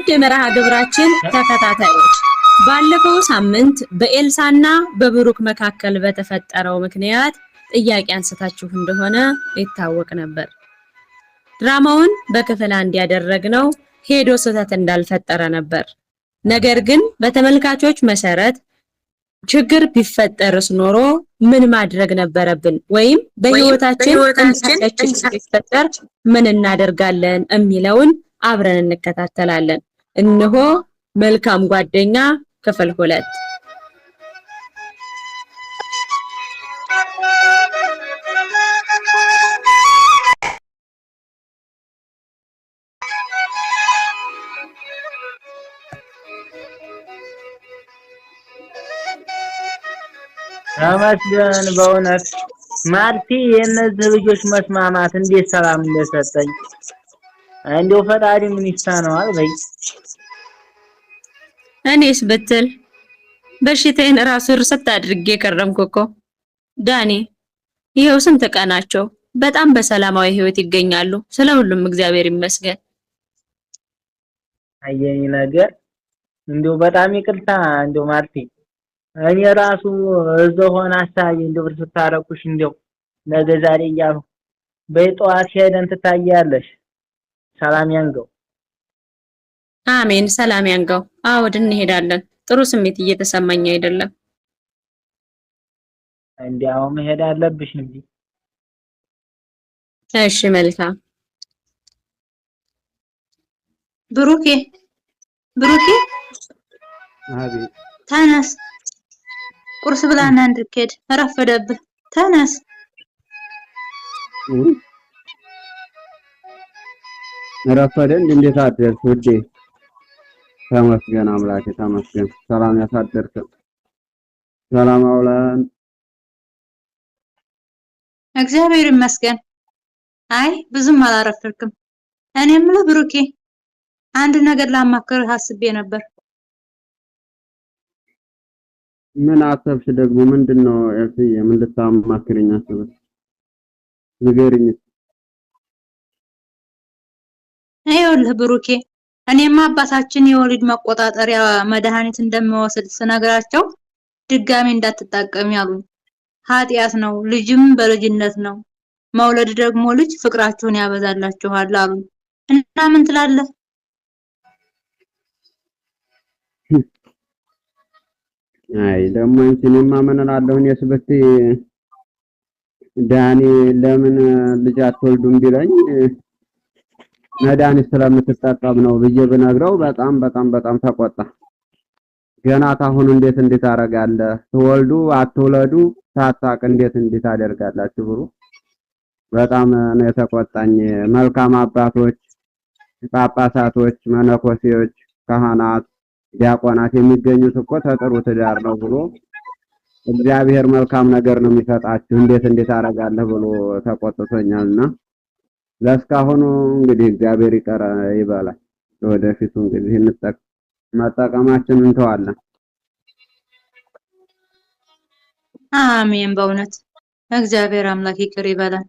ውድ የመርሃ ግብራችን ተከታታዮች፣ ባለፈው ሳምንት በኤልሳና በብሩክ መካከል በተፈጠረው ምክንያት ጥያቄ አንስታችሁ እንደሆነ ይታወቅ ነበር። ድራማውን በክፍል አንድ ያደረግነው ሄዶ ስህተት እንዳልፈጠረ ነበር። ነገር ግን በተመልካቾች መሰረት ችግር ቢፈጠርስ ኖሮ ምን ማድረግ ነበረብን? ወይም በህይወታችን እንዲህ ችግር ቢፈጠር ምን እናደርጋለን የሚለውን አብረን እንከታተላለን። እነሆ መልካም ጓደኛ ክፍል 2። ተመስገን። በእውነት ማርቲ፣ የእነዚህ ልጆች መስማማት እንዴት ሰላም እንደሰጠኝ፣ እንደው ፈጣሪ ምን ይሳነዋል በይ። እኔስ ብትል በሽታዬን ራሱ እርስት አድርጌ ከረምኩ እኮ ዳኒ። ይኸው ስንት ቀናቸው በጣም በሰላማዊ ህይወት ይገኛሉ። ስለ ሁሉም እግዚአብሔር ይመስገን። አየኝ ነገር፣ እንደው በጣም ይቅርታ እንደው ማርቲ፣ እኔ ራሱ እዛው ሆነ ሀሳቤ እንደው ስታረቁሽ እንደው ነገ ዛሬ እያሉ። በይ ጠዋት ሄደን ትታያለሽ። ሰላም ያንገው። አሜን። ሰላም ያንገው። አዎ እንሄዳለን። ጥሩ ስሜት እየተሰማኝ አይደለም። እንዲያው መሄድ አለብሽ እንጂ። እሺ መልካም። ብሩኬ፣ ብሩኬ! አቤት። ተነስ፣ ቁርስ ብላና እንድትሄድ፣ ረፈደብህ። ተነስ። ረፈደ እንዴ? እንዴት አደርክ ውዴ? ተመስገን አምላኬ ተመስገን። ሰላም ያሳደርከ፣ ሰላም አውለን። እግዚአብሔር ይመስገን። አይ ብዙም አላረፈድክም። እኔ የምልህ ብሩኬ፣ አንድ ነገር ላማክርህ አስቤ ነበር። ምን አሰብሽ ደግሞ? ምንድን ነው ኤልስዬ? ምን ልታማክሪኝ አሰብሽ? ንገሪኝ። ይኸውልህ ብሩኬ፣ እኔማ አባታችን የወሊድ መቆጣጠሪያ መድኃኒት እንደምወስድ ስነግራቸው ድጋሚ እንዳትጠቀሚ አሉኝ። ኃጢአት ነው፣ ልጅም በልጅነት ነው መውለድ፣ ደግሞ ልጅ ፍቅራችሁን ያበዛላችኋል አሉኝ። እና ምን ትላለህ? አይ ደግሞ አንቺ፣ እኔማ ምን እላለሁ? እኔስ ብትይ ዳኒ ለምን ልጅ አትወልዱም ቢለኝ መድኃኒት ስለምትጠቀም ነው ብዬ ብነግረው በጣም በጣም በጣም ተቆጣ። ገና ታሁን እንዴት እንዴት አደርጋለህ? ትወልዱ አትውለዱ ሳታቅ እንዴት እንዴት አደርጋላችሁ ብሎ በጣም ነው የተቆጣኝ። መልካም አባቶች፣ ጳጳሳቶች፣ መነኮሴዎች፣ ካህናት፣ ዲያቆናት የሚገኙት እኮ ተጥሩ ትዳር ነው ብሎ፣ እግዚአብሔር መልካም ነገር ነው የሚሰጣችሁ፣ እንዴት እንዴት አደርጋለህ ብሎ ተቆጥቶኛልና ለእስካሁኑ እንግዲህ እግዚአብሔር ይቀር ይበላል። ለወደፊቱ እንግዲህ መጠቀማችን እንተዋለን። አሜን። በእውነት እግዚአብሔር አምላክ ይቅር ይበላል።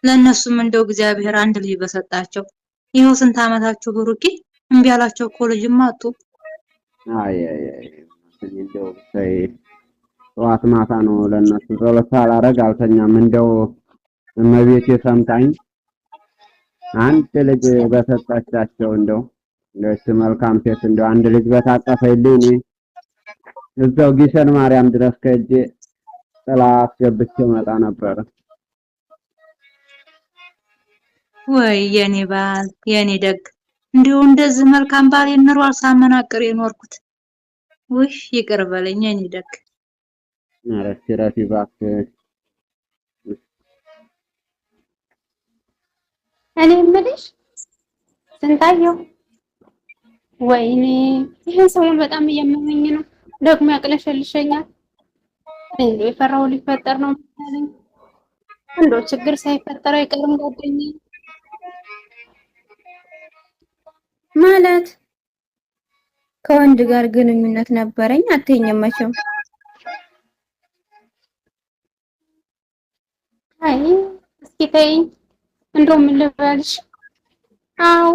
ለእነሱም እንደው እግዚአብሔር አንድ ልጅ በሰጣቸው። ይኸው ስንት ዓመታቸው ብሩኬ፣ እምቢ አላቸው እኮ፣ ልጅም አጡ። አይ አይ አይ፣ እንደው ብታይ ጠዋት ማታ ነው ለእነሱ ጸሎት ሳላረግ አልተኛም። እንደው እመቤቴ ሰምታኝ አንድ ልጅ በሰጠቻቸው፣ እንደው እንደው መልካም ሴት እንደው አንድ ልጅ በታቀፈልኝ እኔ እዛው ጊሸን ማርያም ድረስ ከእጄ ጥላ አስገብቼ መጣ ነበረ። ወይ የኔ ባል፣ የኔ ደግ፣ እንዲሁ እንደዚህ መልካም ባል ይኖሯል ሳመናቅር የኖርኩት። ውይ ይቅር በለኝ የኔ ደግ። ኧረ እስኪ ረፊ እባክሽ። እኔ የምልሽ ስንታየው፣ ወይኔ ይህን ሰሞን በጣም እያመመኝ ነው፣ ደግሞ ያቅለሸልሸኛል። እንደው የፈራው ሊፈጠር ነው መሰለኝ። እንደው ችግር ሳይፈጠር አይቀርም ጓደኛዬ። ማለት ከወንድ ጋር ግንኙነት ነበረኝ አትይኝም መቼም። አይ እስኪ ተይኝ፣ እንደው ምን ልበልሽ? አዎ።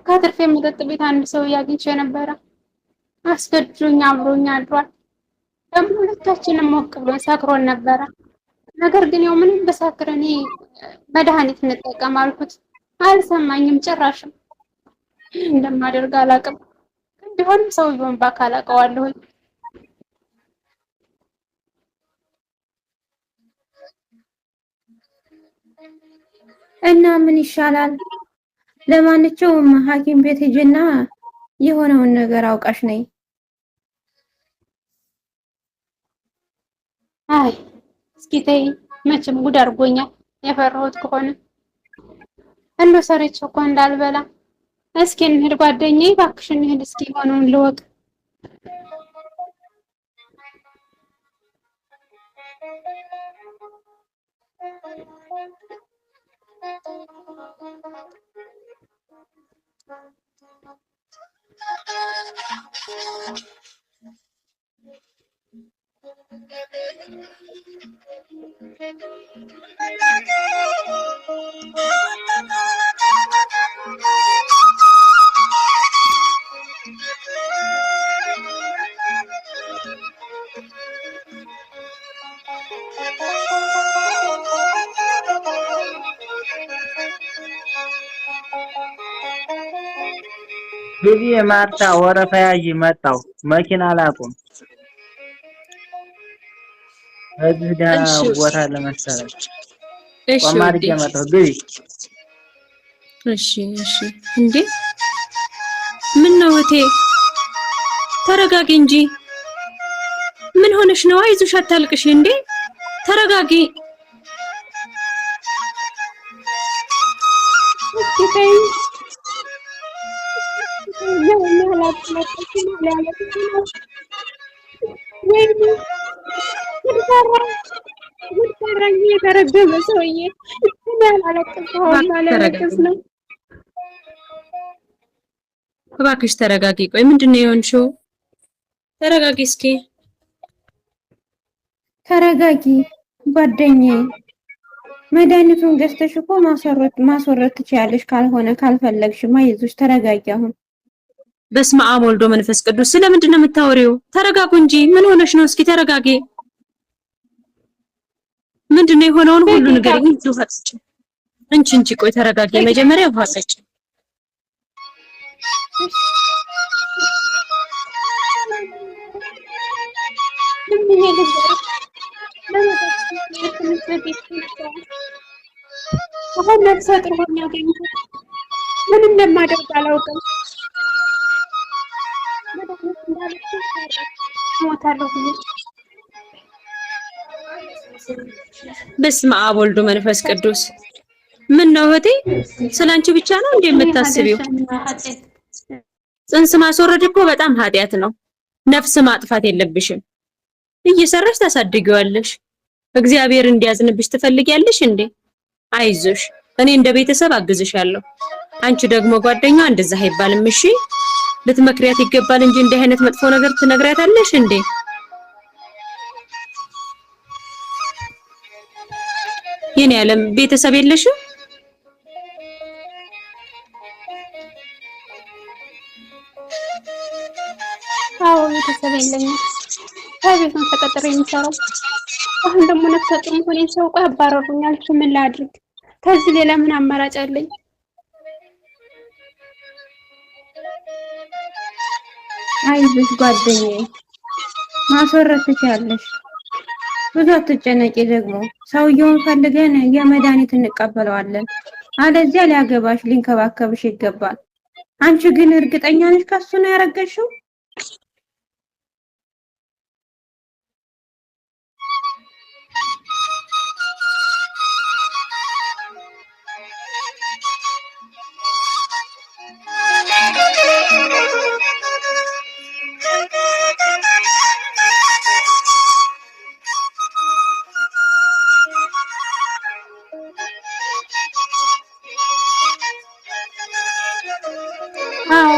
ከትርፌ መጠጥ ቤት አንድ ሰው አግኝቼ ነበረ። አስገድዶኝ አብሮኝ አድሯል። ደግሞ ሁለታችንም ሞቅ ብሎን ሰክሮን ነበረ። ነገር ግን ያው ምንም በሳክር እኔ መድኃኒት እንጠቀም አልኩት። አልሰማኝም ጭራሽም። እንደማደርግ አላውቅም። ግን ቢሆንም ሰውየውን በአካል አውቀዋለሁኝ። እና ምን ይሻላል? ለማንኛውም ሐኪም ቤት ሂጂና የሆነውን ነገር አውቃሽ ነይ። አይ እስኪ ተይ፣ መቼም ጉድ አድርጎኛል። የፈራሁት ከሆነ እንደው ሰርቼ እኮ እንዳልበላ። እስኪ እንሂድ ጓደኛዬ፣ እባክሽ እንሂድ እስኪ የሆነውን ልወቅ። ግቢ ማርታ፣ ወረፋ ያዥ። መጣሁ። መኪና አላቁም። እዚህ ደህና እሺ ቦታ ለመሰለኝ እሺ ቆም ውዴ አድርጌ መጣሁ። ግቢ። እሺ እሺ። እንዴ ምን ነው እህቴ፣ ተረጋጊ እንጂ ምን ሆነሽ ነው? አይዞሽ፣ አታልቅሽ። እንዴ ተረጋጊ። እስኪ ተይ ወይኔ ጉድ ሰራኝ፣ ጉድ ሰራኝ! የተረገመ ሰውዬ። እኔ አላለቅስ አሁን አላለቅስ ነው። እባክሽ ተረጋጊ። ቆይ ምንድን ነው የሆንሽው? ተረጋጊ እስኪ። ተረጋጊ ጓደኛዬ። መድኃኒቱን ገዝተሽ እኮ ማስወረድ ትችያለሽ። ካልሆነ ካልፈለግሽማ አይዞሽ፣ ተረጋጊ አሁን። በስመ አብ ወልዶ መንፈስ ቅዱስ። ስለምንድን ነው የምታወሪው? ተረጋጉ እንጂ ምን ሆነሽ ነው? እስኪ ተረጋጊ። ምንድን ነው የሆነውን ሁሉ በጌታ ንገሪኝ። እንጂ ውሃ ጠጪ። እንቺ እንቺ ቆይ ተረጋጊ። መጀመሪያ ውሃ ጠጪ። ምን ብዬ ልንገርሽ? በመጠጥ ምክንያት ትንሽ በፊት አሁን ነፍሰ ጡር ሆኜ አገኘሁት። ምን እንደማደርግ አላውቅም። መድኃኒት እንዳልወስድ ፈራሁ። እሞታለሁ ብዬ። በስመ አብ ወልዶ መንፈስ ቅዱስ። ምን ነው እህቴ፣ ስላንቺ ብቻ ነው እንዴ እኔ የምታስቢው? ኃጢአት ጽንስ ማስወረድ እኮ በጣም ኃጢአት ነው። ነፍስ ማጥፋት የለብሽም። እየሰራሽ ታሳድጊዋለሽ። እግዚአብሔር እንዲያዝንብሽ ትፈልጊያለሽ እንዴ? አይዞሽ፣ እኔ እንደ ቤተሰብ አግዝሻለሁ። አንቺ ደግሞ ጓደኛዋ እንደዛ አይባልም። እሺ ልትመክሪያት ይገባል እንጂ እንዲህ አይነት መጥፎ ነገር ትነግሪያታለሽ እንዴ? የኔ ዓለም ቤተሰብ የለሽም? አዎ ቤተሰብ የለኝም። ከቤት ነው ተቀጥሬ የሚሰራው። አሁን ደግሞ ነፍሰ ጡር መሆኔን ሲያውቁ ያባረሩኛል። እሺ ምን ላድርግ? ከዚህ ሌላ ምን አማራጭ አለኝ? አይዞሽ ጓደኛዬ፣ ማስወረድ ትችያለሽ። ብዙ አትጨነቂ። ደግሞ ሰውየውን ፈልገን የመድኃኒት እንቀበለዋለን። አለዚያ ሊያገባሽ ሊንከባከብሽ ይገባል። አንቺ ግን እርግጠኛ ነሽ ከሱ ነው ያረገዝሽው? አዎ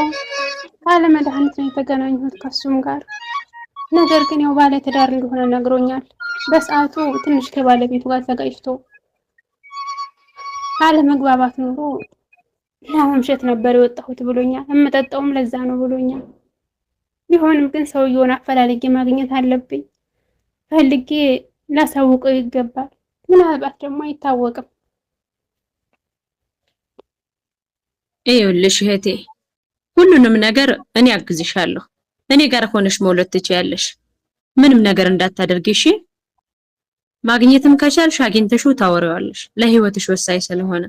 ካለ መድኃኒት ነው የተገናኘሁት ከሱም ጋር። ነገር ግን ያው ባለ ትዳር እንደሆነ ነግሮኛል። በሰዓቱ ትንሽ ከባለቤቱ ጋር ተጋጭቶ አለመግባባት ኑሮ ለማምሸት ነበር የወጣሁት ብሎኛል። የምጠጣውም ለዛ ነው ብሎኛል። ቢሆንም ግን ሰውየውን አፈላልጌ ማግኘት አለብኝ። ፈልጌ ላሳውቀው ይገባል። ምናልባት ደግሞ አይታወቅም። ይኸውልሽ እህቴ ሁሉንም ነገር እኔ አግዝሻለሁ። እኔ ጋር ሆነሽ መውለድ ትችያለሽ። ምንም ነገር እንዳታደርጊ እሺ። ማግኘትም ከቻልሽ አግኝተሽው ታወሪዋለሽ፣ ለህይወትሽ ወሳኝ ስለሆነ።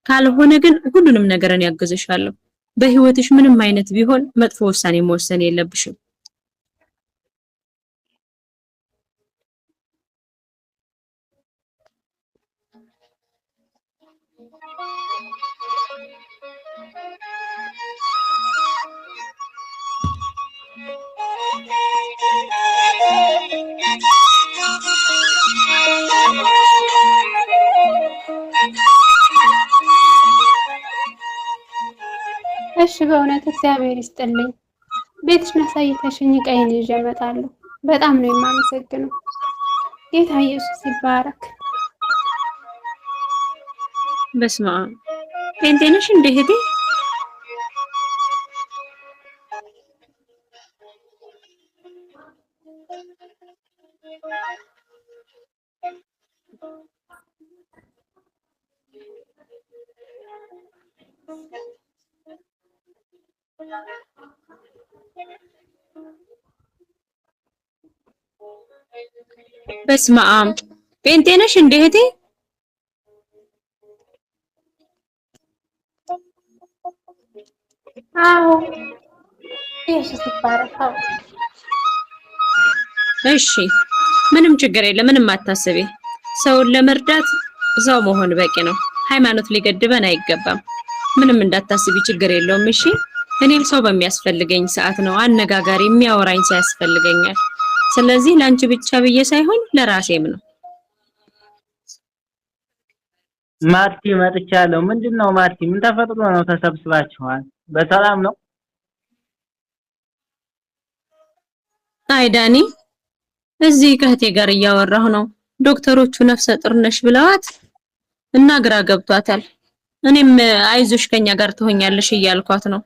ካልሆነ ግን ሁሉንም ነገር እኔ አግዝሻለሁ። በህይወትሽ ምንም አይነት ቢሆን መጥፎ ውሳኔ መወሰን የለብሽም። እሺ፣ በእውነት እግዚአብሔር ይስጥልኝ። ቤትሽን አሳይተሽኝ ዕቃዬን ይዤ እመጣለሁ። በጣም ነው የማመሰግነው። ጌታ ኢየሱስ ይባረክ። በስመ አብ ጴንጤ ነሽ እንደ እህቴ? በስመ አብ ጴንጤ ነሽ እንደ እህቴ? አዎ ኢየሱስ ይባረክ። አዎ እሺ ምንም ችግር የለም። ምንም አታስቢ። ሰውን ለመርዳት ሰው መሆን በቂ ነው። ሃይማኖት ሊገድበን አይገባም። ምንም እንዳታስቢ፣ ችግር የለውም። እሺ እኔም ሰው በሚያስፈልገኝ ሰዓት ነው አነጋጋሪ የሚያወራኝ ሰው ያስፈልገኛል። ስለዚህ ለአንቺ ብቻ ብዬ ሳይሆን ለራሴም ነው። ማርቲ መጥቻለሁ። ምንድን ነው ማርቲ? ምን ተፈጥሮ ነው ተሰብስባችኋል? በሰላም ነው? አይ ዳኒ፣ እዚህ ከእህቴ ጋር እያወራሁ ነው። ዶክተሮቹ ነፍሰ ጡር ነሽ ብለዋት እና ግራ ገብቷታል። እኔም አይዞሽ ከኛ ጋር ትሆኛለሽ እያልኳት ነው።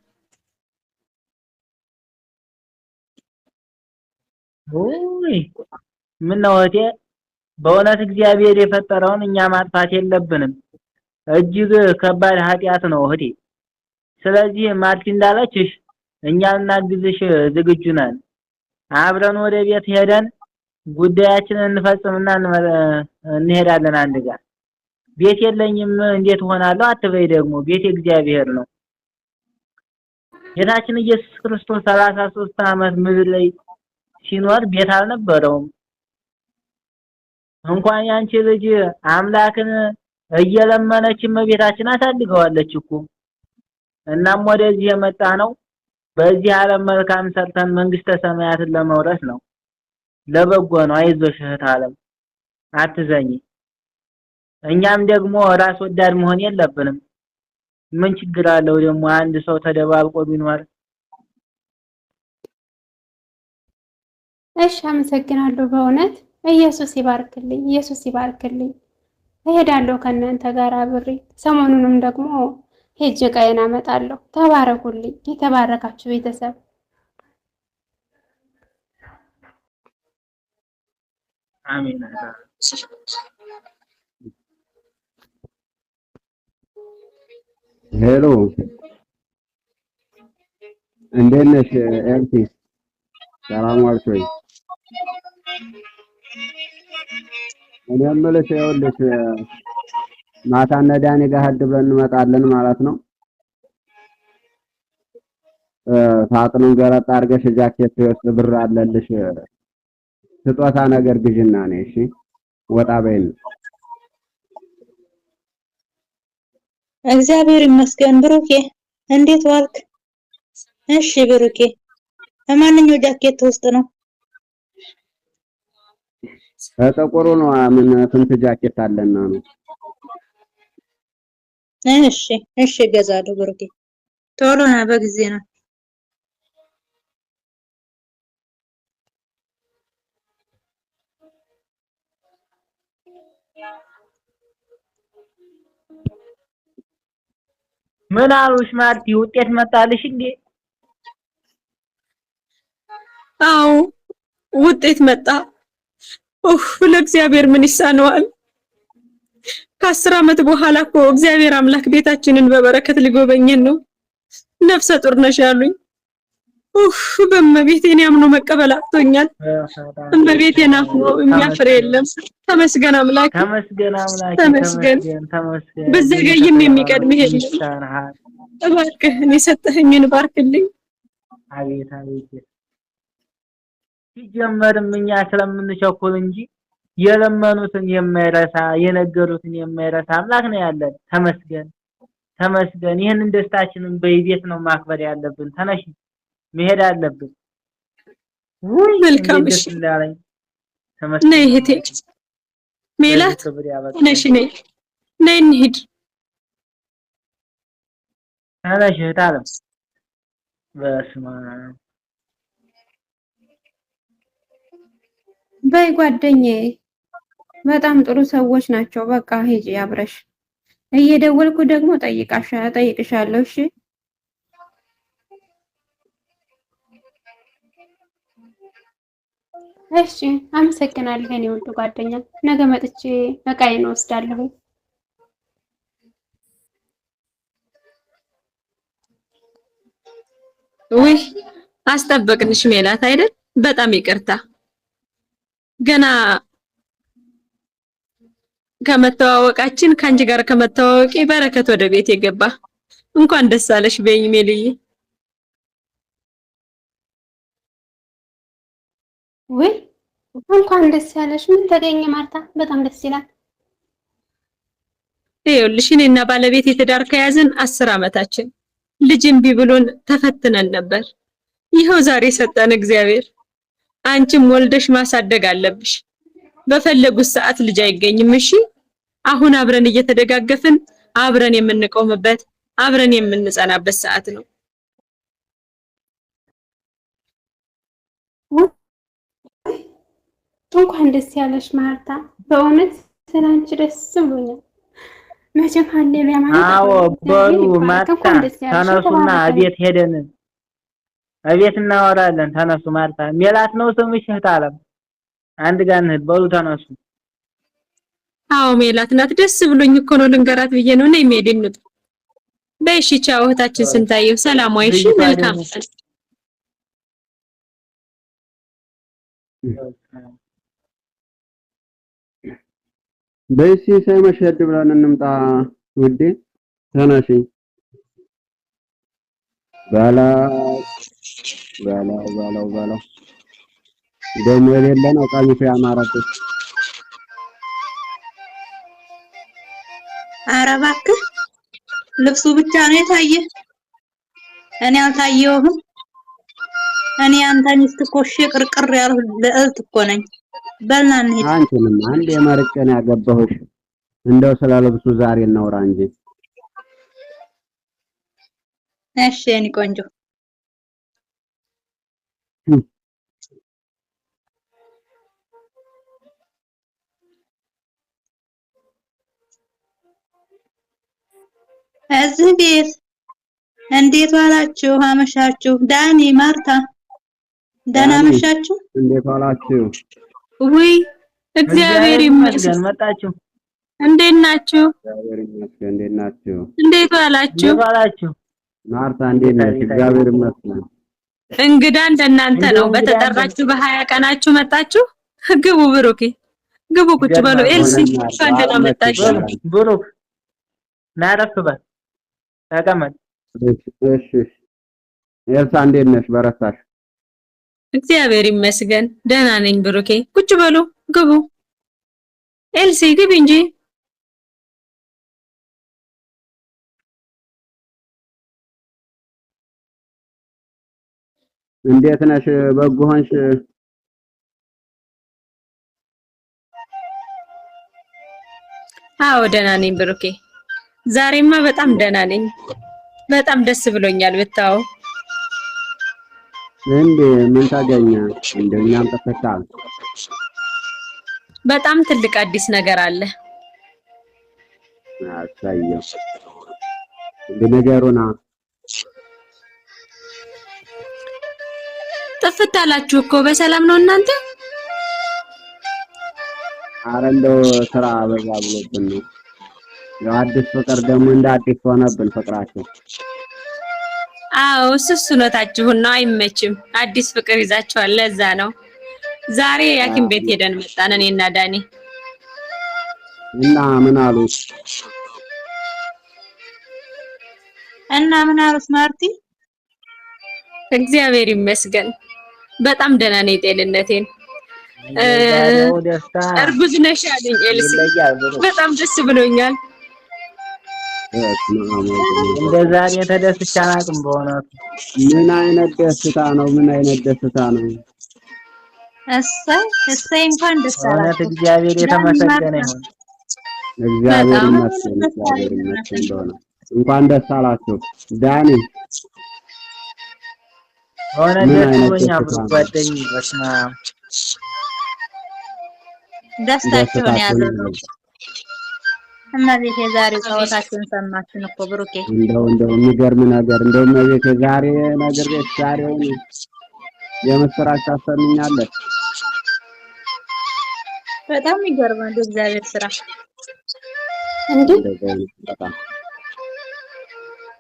ውይ ምን ነው እህቴ፣ በእውነት እግዚአብሔር የፈጠረውን እኛ ማጥፋት የለብንም። እጅግ ከባድ ኃጢአት ነው እህቴ። ስለዚህ ማርቲ እንዳለችሽ እኛ ልናግዝሽ ዝግጁ ነን። አብረን ወደ ቤት ሄደን ጉዳያችንን እንፈጽምና እንሄዳለን አንድ ጋር። ቤት የለኝም እንዴት እሆናለሁ አትበይ። ደግሞ ቤት የእግዚአብሔር ነው። ጌታችን ኢየሱስ ክርስቶስ 33 ዓመት ምድር ላይ ሲኖር ቤት አልነበረውም። እንኳን ያንቺ ልጅ አምላክን እየለመነች እመቤታችን አሳድገዋለች እኮ። እናም ወደዚህ የመጣ ነው በዚህ ዓለም መልካም ሰርተን መንግስተ ሰማያትን ለመውረስ ነው። ለበጎ ነው። አይዞሽ እህት ዓለም አትዘኝ። እኛም ደግሞ ራስ ወዳድ መሆን የለብንም። ምን ችግር አለው ደግሞ አንድ ሰው ተደባልቆ ቢኖር? እሺ፣ አመሰግናለሁ በእውነት ኢየሱስ ይባርክልኝ፣ ኢየሱስ ይባርክልኝ። እሄዳለሁ ከእናንተ ጋር አብሬ። ሰሞኑንም ደግሞ ሄጄ ዕቃዬን አመጣለሁ። ተባረኩልኝ፣ የተባረካችሁ ቤተሰብ። አሜን። Hello እንዴት ነሽ ኤልሲ? ሰላም ዋልሽ ወይ? እኔ የምልሽ ይኸውልሽ ማታ እነ ዳኒ ጋር ሄድ ብለን እንመጣለን ማለት ነው። ሳጥኑን ገረጥ አድርገሽ ጃኬት ውስጥ ብር አለልሽ፣ ስጦታ ነገር ግዥና ነይ። እሺ ወጣ በይን። እግዚአብሔር ይመስገን። ብሩኬ እንዴት ዋልክ? እሺ ብሩኬ፣ በማንኛው ጃኬት ውስጥ ነው? ጥቁሩ ነው። ምን ስንት ጃኬት አለና ነው? እሺ እሺ፣ እገዛለሁ ብሩኬ። ቶሎ ና፣ በጊዜ ነው። ምን አሉሽ ማርቲ? ውጤት መጣልሽ እንዴ? አዎ ውጤት መጣ። ኡፍ ለእግዚአብሔር ምን ይሳነዋል? ከ10 ዓመት በኋላ እኮ እግዚአብሔር አምላክ ቤታችንን በበረከት ሊጎበኘን ነው። ነፍሰ ጡር ነሽ ያሉኝ። ኡፍ በእመቤቴን ያምኖ መቀበል አቅቶኛል። እመቤቴን አፍኖ የሚያፍር የለም። ተመስገን አምላክ፣ ተመስገን አምላኬ፣ ተመስገን። ተመስገን። ብዘገይም የሚቀድምህ የለም። ይሳንሃል። እባክህን የሰጠኸኝን ባርክልኝ። አቤት አቤት። ሲጀመርም እኛ ስለምንቸኩል እንጂ የለመኑትን የማይረሳ የነገሩትን የማይረሳ አምላክ ነው ያለን። ተመስገን ተመስገን። ይህንን ደስታችንን በይቤት ነው ማክበር ያለብን። ተነሽ መሄድ አለብን። ውይ መልካም እንዴት እሺ። ደስ እንዳለኝ። ተመስገን ነይ እህቴ ሜላት፣ ለዚህ ክብር ያበቃን። ተነሽ፣ ነይ ነይ እንሂድ። ተነሽ እህት አለም። በስመ አብ። በይ ጓደኛዬ፣ በጣም ጥሩ ሰዎች ናቸው። በቃ ሂጂ አብረሽ። እየደወልኩ ደግሞ ጠይቅሻለሁ። እሺ። እሺ አመሰግናለሁ የኔ ውድ ጓደኛ። ነገ መጥቼ እቃዬን እወስዳለሁ። ውይ አስጠበቅንሽ ሜላት አይደል? በጣም ይቅርታ። ገና ከመተዋወቃችን ከአንቺ ጋር ከመተዋወቄ በረከት ወደ ቤት የገባ። እንኳን ደስ አለሽ በይኝ ሜልዬ። ውይ እንኳን ደስ ያለሽ። ምን ተገኘ ማርታ? በጣም ደስ ይላል። ይኸውልሽ እኔና ባለቤቴ ትዳር ከያዝን 10 ዓመታችን። ልጅ እምቢ ብሎን ተፈትነን ነበር። ይኸው ዛሬ ሰጠን እግዚአብሔር። አንቺም ወልደሽ ማሳደግ አለብሽ። በፈለጉት ሰዓት ልጅ አይገኝም። እሺ አሁን አብረን እየተደጋገፍን አብረን የምንቆምበት አብረን የምንጸናበት ሰዓት ነው። ውይ እንኳን ደስ ያለሽ ማርታ። በእውነት ስላንቺ ደስ ብሎኛል። መቼም ሀሌሉያ ማለት አዎ እግዚአብሔር በሉ ይባረክ። ማርታ እንኳን ደስ ያለሽ። ተነሱና የተባረከ እቤት ሄደን እቤት እናወራለን። ተነሱ ማርታ። ሜላት ነው ስምሽ እህት አለም። አንድ ጋር እንሂድ። በሉ ተነሱ። አዎ ሜላት ናት። ደስ ብሎኝ እኮ ነው ልንገራት ብዬ ነው። ነይ ሜሊ እንውጣ። በይ እሺ፣ ቻው እህታችን ስንታየው። ሰላም ዋይ። እሺ ልጅቷ መልካም ደግሞ ቀን። በይ እስኪ ሳይመሽ ሄድ ብለን እንምጣ ውዴ። ተነሺ። በለው በለው በለው በለው። ደግሞ የሌለ ነው ቀሚሱ ያማረብሽ። ኧረ እባክህ ልብሱ ብቻ ነው የታየ፣ እኔ አልታየሁም። እኔ አንተ ሚስት እኮ እሺ ቅርቅር ያልሁ ልዕልት እኮ ነኝ። በልና እንሂድ። አንቺንም አንድ የመርጬ ነው ያገባሁሽ። እንደው ስለ ልብሱ ዛሬ እናውራ እንጂ። እሺ የኔ ቆንጆ። እዚህ ቤት እንዴት ዋላችሁ? አመሻችሁ? ዳኒ፣ ማርታ ደህና ዳኒ አመሻችሁ? እንዴት ዋላችሁ? ውይ እግዚአብሔር እግዚአብሔር ይመስገን። ይመስገን መጣችሁ። እንዴት ናችሁ? እግዚአብሔር ይመስገን። እንዴት ናችሁ? እንዴት ዋላችሁ? እንዴት ዋላችሁ? ማርታ እንዴት ነሽ? አቤት አቤት። እግዚአብሔር ይመስገን። እንግዳ እንደናንተ እንደው ነው። እንግዳ እንደ በተጠራችሁ በ20 ቀናችሁ መጣችሁ። ግቡ ብሩኬ፣ ግቡ ቁጭ በሉ። ይገርማል። ኤልሲ ሆነናል። እንኳን ደህና አመት መጣሽ። በሉ ይባላል። ብሩክ ና አረፍ በል ተቀመጥ። እሺ እሺ። ኤልሳ እንዴት ነሽ? በረታሽ? እግዚአብሔር ይመስገን ደህና ነኝ ብሩኬ። ቁጭ በሉ ግቡ። ኤልሲ ግቢ እንጂ። እንዴት ነሽ? በጎ ሆንሽ? አዎ ደህና ነኝ ብሩኬ። ዛሬማ በጣም ደህና ነኝ። በጣም ደስ ብሎኛል ብታው። እንዴ ምን ታገኘ? እንደው እኛም ተፈታል። በጣም ትልቅ አዲስ ነገር አለ። አሳየው። ንገሩና። ጥፍት አላችሁ እኮ በሰላም ነው እናንተ? አረ እንደው ስራ በዛ ብሎብን ነው። ያው አዲስ ፍቅር ደግሞ እንደ አዲስ ሆነብን ፍቅራቸው። አዎ እሱ እውነታችሁን ነው። አይመችም። አዲስ ፍቅር ይዛችኋል። ለዛ ነው ዛሬ ሐኪም ቤት ሄደን መጣን እኔና ዳኒ። እና ምን አሉ? እና ምን አሉት ማርቲ? እግዚአብሔር ይመስገን በጣም ደህና ነኝ። ጤንነቴን የዛሬው ደስታ እርጉዝ ነሽ አሉኝ ኤልሲ። ይለያል ብሩክ። በጣም ደስ ብሎኛል። በስመ አብ ወወልድ ወመንፈስ እንደ ዛሬ ተደስቼ አላውቅም በእውነቱ። ምን አይነት ደስታ ነው? ምን አይነት ደስታ ነው? እሰይ እሰይ፣ እንኳን ደስ በእውነት አላችሁ። እግዚአብሔር ዳኒ የተመሰገነ ማርታ ይሁን። እግዚአብሔር በጣም ይመስገን፣ ደስ እግዚአብሔር አለኝ ይመስገን። በሆነ እንኳን ደስ አላችሁ። ዳኒ በእውነት ምን ደስ አይነት ብሎኛል ደስታ ብሩክ ነው? ጓደኛዬ። በስመ አብ ደስታቸውን ደስታችሁን ያዘዙ። ይብዛ። እመቤቴ የዛሬው ጸሎታችሁን ሰማችን እኮ ብሩኬ። እንደው እንደው የሚገርም ነገር እንደው እመቤቴ ዛሬ ነግሬሽ ዛሬውን የምስራች ታሰሚኛለሽ። በጣም ይገርማል የእግዚአብሔር ስራ። እንዴ እንደው በእውነት በጣም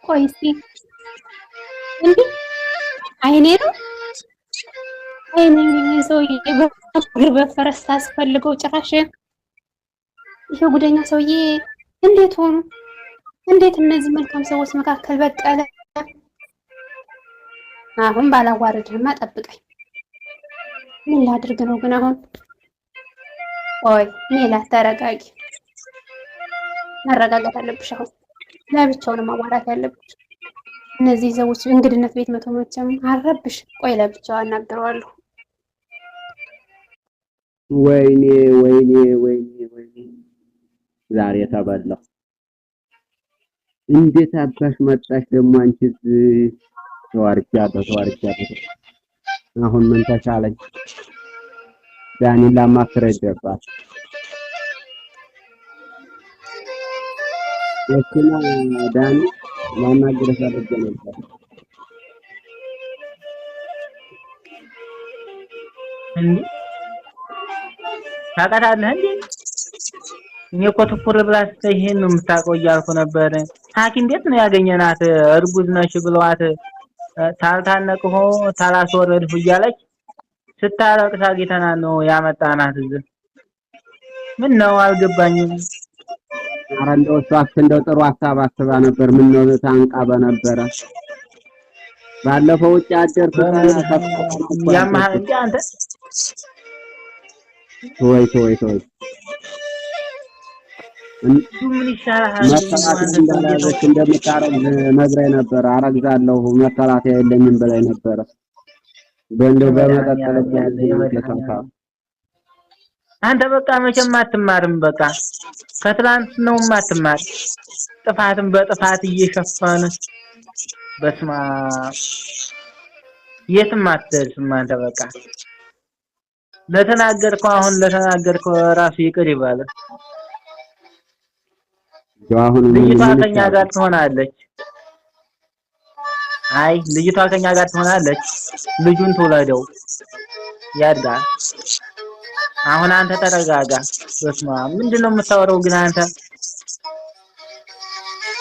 ቆይ እስኪ እንዴ አይኔ ነው አይኔ ነው ሰውዬ በእግር በፈረስ ታስፈልገው ጭራሽ ይሄ ጉደኛ ሰውዬ እንዴት ሆኑ? እንዴት እነዚህ መልካም ሰዎች መካከል በቀለ? አሁን ባላዋርድህማ ጠብቀኝ። ምን ላድርግ ነው ግን አሁን? ቆይ ሜላት ተረጋጊ፣ መረጋጋት አለብሽ። አሁን ለብቻው ነው ማዋራት ያለብሽ። እነዚህ ሰዎች እንግድነት ቤት መቶ መቼም አልረብሽ። ቆይ ለብቻው አናግረዋለሁ። ወይኔ ወይኔ ወይኔ ወይኔ ዛሬ ተበላሁ። እንዴት አባሽ መጣሽ ደግሞ አንቺ? እዚህ ተዋርጃለሁ፣ ተዋርጃለሁ። አሁን ምን ተሻለኝ? ዳኒን ላማክረው ይገባል። እሱና ዳኒ ላናግርህ ፈልጌ ነበር። እንዴ ታውቃታለህ እንዴ? እኔ እኮ ትኩር ብላ ስትይ ይሄን ነው የምታውቀው እያልኩ ነበር። ሐኪም ቤት ነው ያገኘናት። እርጉዝ ነሽ ብለዋት ታልታነቅሁ ታላስወረድሁ እያለች ስታለቅስ አግኝተናት ነው ያመጣናት እዚህ። ምን ነው አልገባኝም። ኧረ እንደው እሷስ እንደው ጥሩ ሀሳብ አስባ ነበር። ምን ነው ታንቃ በነበረ ባለፈው ውጭ አደርኩ ቀን ከፍታ ያመሃል እንዴ አንተ? ተወይ ተወይ ተወይ እሱ ምን ይሻልሃል? መከላከያ አንተ እንዳላዘች እንደምታረግዝ ነግራኝ ነበረ። አረግዛለሁ መከላከያ የለኝም ብላኝ ነበረ። በእንደው በመጠጥ ልብ የመድኃኒዓለም አንተ በቃ መቼም አትማርም። በቃ ከትላንት ነው አትማር። ጥፋትን በጥፋት እየሸፈን በስማ የትም አትደርስም አንተ በቃ ለተናገርከው አሁን ለተናገርከው ራሱ ይቅር ይበል። አሁን ምን ልጅቷ ምን ከኛ ጋር ይሻላል? ትሆናለች። አይ ልጅቷ ከኛ ጋር ትሆናለች። ልጁን ትውለደው ያድጋል። አሁን አንተ ተረጋጋ። በስመ አብ ምንድን ነው የምታወራው ግን አንተ?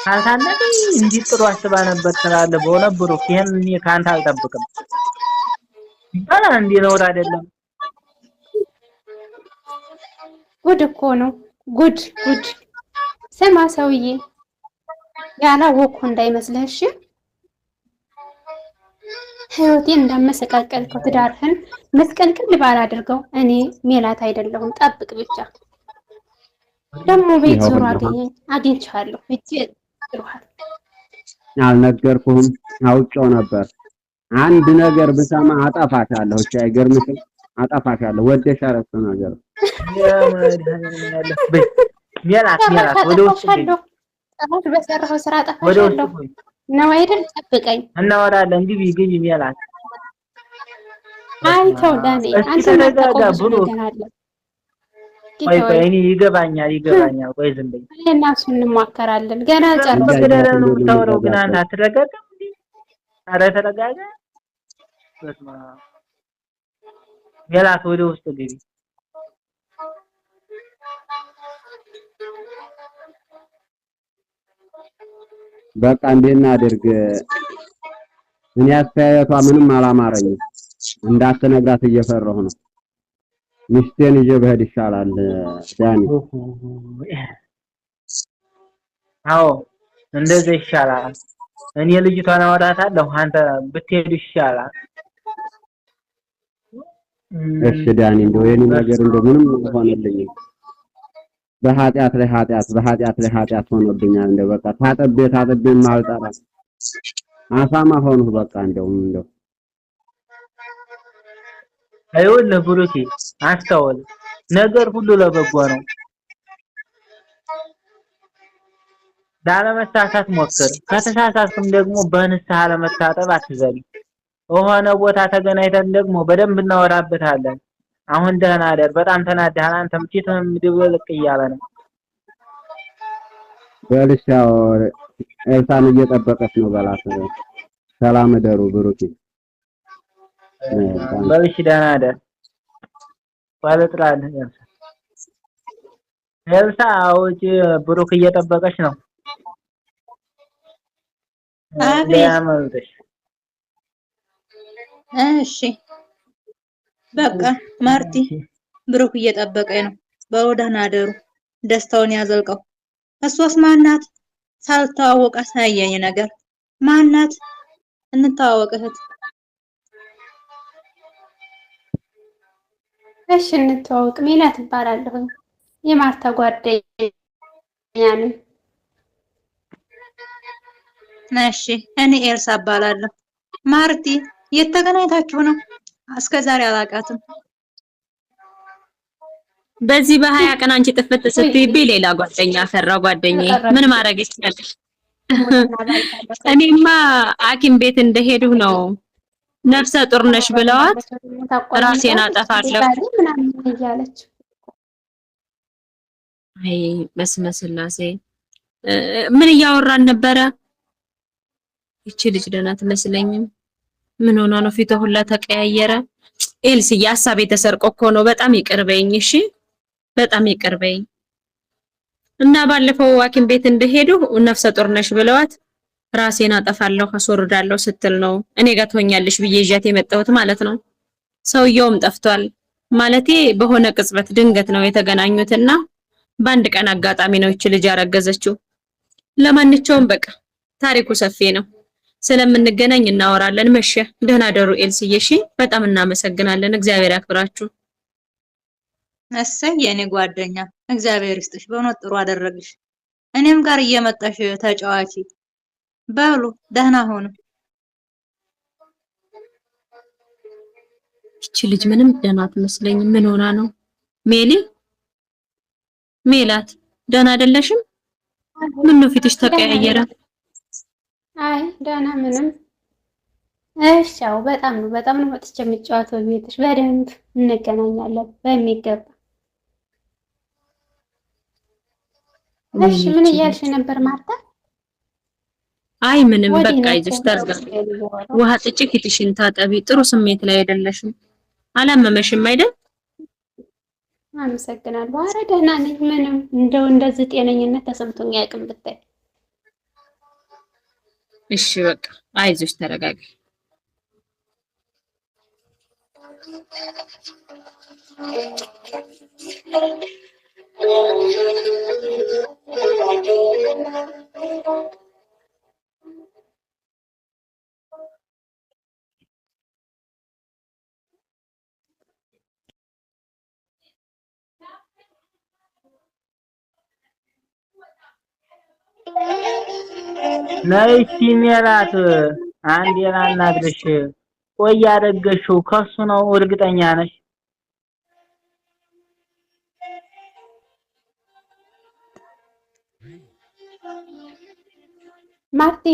ካልታነቀኝ እንዲህ ጥሩ አስባ ነበር ትላለህ። በእውነት ብሩክ ይሄን እኔ ከአንተ አልጠብቅም። ይባላል እንዲህ ነውር አይደለም። ጉድ እኮ ነው ጉድ ጉድ። ስማ ሰውዬ ያላወቅኩ እንዳይመስልህ እሺ። ህይወቴን እንዳመሰቃቀልከው ትዳርህን መስቀልቅል ባላደርገው እኔ ሜላት አይደለሁም። ጠብቅ ብቻ። ደግሞ ቤት ዞሮ አገኘኝ አግኝቻለሁ። እጄ ጥሩሃል። አልነገርኩህም፣ አውቄው ነበር። አንድ ነገር ብሰማ አጠፋሻለሁ። እሺ አይገርምሽም? አጠፋሻለሁ። ወደሽ አረፍተ ነገር የመድኃኒዓለም በይ ሜላት ሜላት ወደ ውስጥ ግቢ፣ አጠፋሻለሁ። ጥፋት በሰራኸው ስራ ወደ ውስጥ አጠፋሻለሁ ግቢ፣ ነው አይደል? ጠብቀኝ። እናወራለን። ግቢ ግቢ ሜላት። አይ ተው ዳኔ፣ እስኪ አንተ ተረጋጋ የማታውቀው ብዙ ብሩክ። ነገር አለ። ቆይ ቆይ፣ እኔ ይገባኛል ይገባኛል። ቆይ ዝም በይ። እኔ እና እሱ እንሟከራለን። ገና አልጨረስኩም። በገደለ ነው የምታወራው፣ ግን አንተ አትረጋጋም እንዴ? ኧረ ተረጋጋ። በስመ አብ። ሜላት ወደ ውስጥ ግቢ። በቃ እንዴት እናድርግ? እኔ አስተያየቷ ምንም አላማረኝም። እንዳትነግራት እየፈራሁ ነው። ሚስቴን ይዤ ብሄድ ይሻላል ዳኒ። አዎ እንደዚህ ይሻላል። እኔ ልጅቷን አወራታለሁ፣ አንተ ብትሄድ ይሻላል። እሺ ዳኒ፣ እንደው የኔ ነገር እንደው ምንም አልሆነልኝም። በኃጢአት ላይ ኃጢአት፣ በኃጢአት ላይ ኃጢአት ሆኖብኛል። እንደው በቃ ታጥቤ ታጥቤ ማልጠራ አሳማ ሆንሁ። በቃ እንደው እንደው ይኸውልህ ብሩኬ አስተውል፣ ነገር ሁሉ ለበጎ ነው። ላለመሳሳት ሞክር። ከተሳሳትክም ደግሞ በንስሐ ለመታጠብ አትዘል። የሆነ ቦታ ተገናኝተን ደግሞ በደንብ እናወራበታለን። አሁን ደህና አደር። በጣም ተናደሃል። አንተም ፊትህም ድብልቅ እያለ ነው። በልሽ፣ ያው ኤልሳን እየጠበቀች ነው በላት። ሰላም እደሩ ብሩኬ። በልሽ፣ ደህና አደር። ባለጥራልህ ኤልሳ። ኤልሳ ውጪ፣ ብሩክ እየጠበቀች ነው። አቤት። እንዳያመልጥሽ። እሺ በቃ ማርቲ፣ ብሩክ እየጠበቀኝ ነው። በሉ ደህና አደሩ። ደስታውን ያዘልቀው። እሷስ ማናት? ሳልተዋወቅ አሳየኝ ነገር ማናት? እንተዋወቅ እህት። እሺ እንተዋወቅ። ሜላት እባላለሁኝ የማርታ ጓደኛ ነኝ። እሺ እኔ ኤልሳ እባላለሁ። ማርቲ የት ተገናኝታችሁ ነው? እስከ ዛሬ አላውቃትም። በዚህ በ20 ቀን አንቺ ጥፍት ስትይብኝ ሌላ ጓደኛ ፈራው። ጓደኛዬ ምን ማድረግ ይችላል? እኔማ ሐኪም ቤት እንደሄድሁ ነው ነፍሰ ጡር ነሽ ብለዋት ራሴን አጠፋለሁ ምናምን እያለች። አይ በስመ ስላሴ፣ ምን እያወራን ነበረ? ይቺ ልጅ ደህና አትመስለኝም። ምን ሆና ነው ፊቷ ሁላ ተቀያየረ? ኤልስዬ ሀሳቤ ተሰርቆ እኮ ነው። በጣም ይቅር በይኝ እሺ፣ በጣም ይቅር በይኝ። እና ባለፈው ሐኪም ቤት እንደሄዱ ነፍሰ ጡር ነሽ ብለዋት ራሴን አጠፋለሁ አስወርዳለሁ ስትል ነው እኔ ጋር ትሆኛለሽ ብዬ ይዣት የመጣሁት ማለት ነው። ሰውየውም ጠፍቷል። ማለቴ በሆነ ቅጽበት ድንገት ነው የተገናኙትና በአንድ ቀን አጋጣሚ ነው ይቺ ልጅ ያረገዘችው። ለማንኛውም በቃ ታሪኩ ሰፊ ነው። ስለምንገናኝ እናወራለን። መሸ። ደህና ደሩ ኤልስዬ። እሺ፣ በጣም እናመሰግናለን። እግዚአብሔር ያክብራችሁ። እሰይ የኔ ጓደኛ፣ እግዚአብሔር ይስጥሽ። በእውነት ጥሩ አደረግሽ። እኔም ጋር እየመጣሽ ተጫዋቺ። በሉ ደህና ሁኑ። ይቺ ልጅ ምንም ደህና አትመስለኝም። ምን ሆና ነው? ሜሊ፣ ሜላት ደህና አይደለሽም? ምን ነው ፊትሽ ተቀያየረ? አይ ደህና ምንም። እሺ ያው በጣም ነው መጥቼ የምጫወተው ቤትሽ። በደንብ እንገናኛለን በሚገባ። እሺ ምን እያልሽ ነበር ማርታ? አይ ምንም፣ ወዲህ በቃ ነው አይዞሽ፣ እኮ ተረጋጊ። ውሃ ጥጪ፣ ፊትሽን ታጠቢ። ጥሩ ስሜት ላይ አይደለሽም። አላመመሽም አይደል? አመሰግናለሁ። ኧረ ደህና ነኝ። ምንም እንደው እንደዚህ ጤነኝነት ተሰምቶኝ አያውቅም ብታይ። እሺ በቃ አይዞሽ፣ ተረጋጊ። ነይ እስኪ ሜላት፣ አንዴ ላናግርሽ። ቆይ ያረገዝሽው ከሱ ነው እርግጠኛ ነሽ? ማርቴ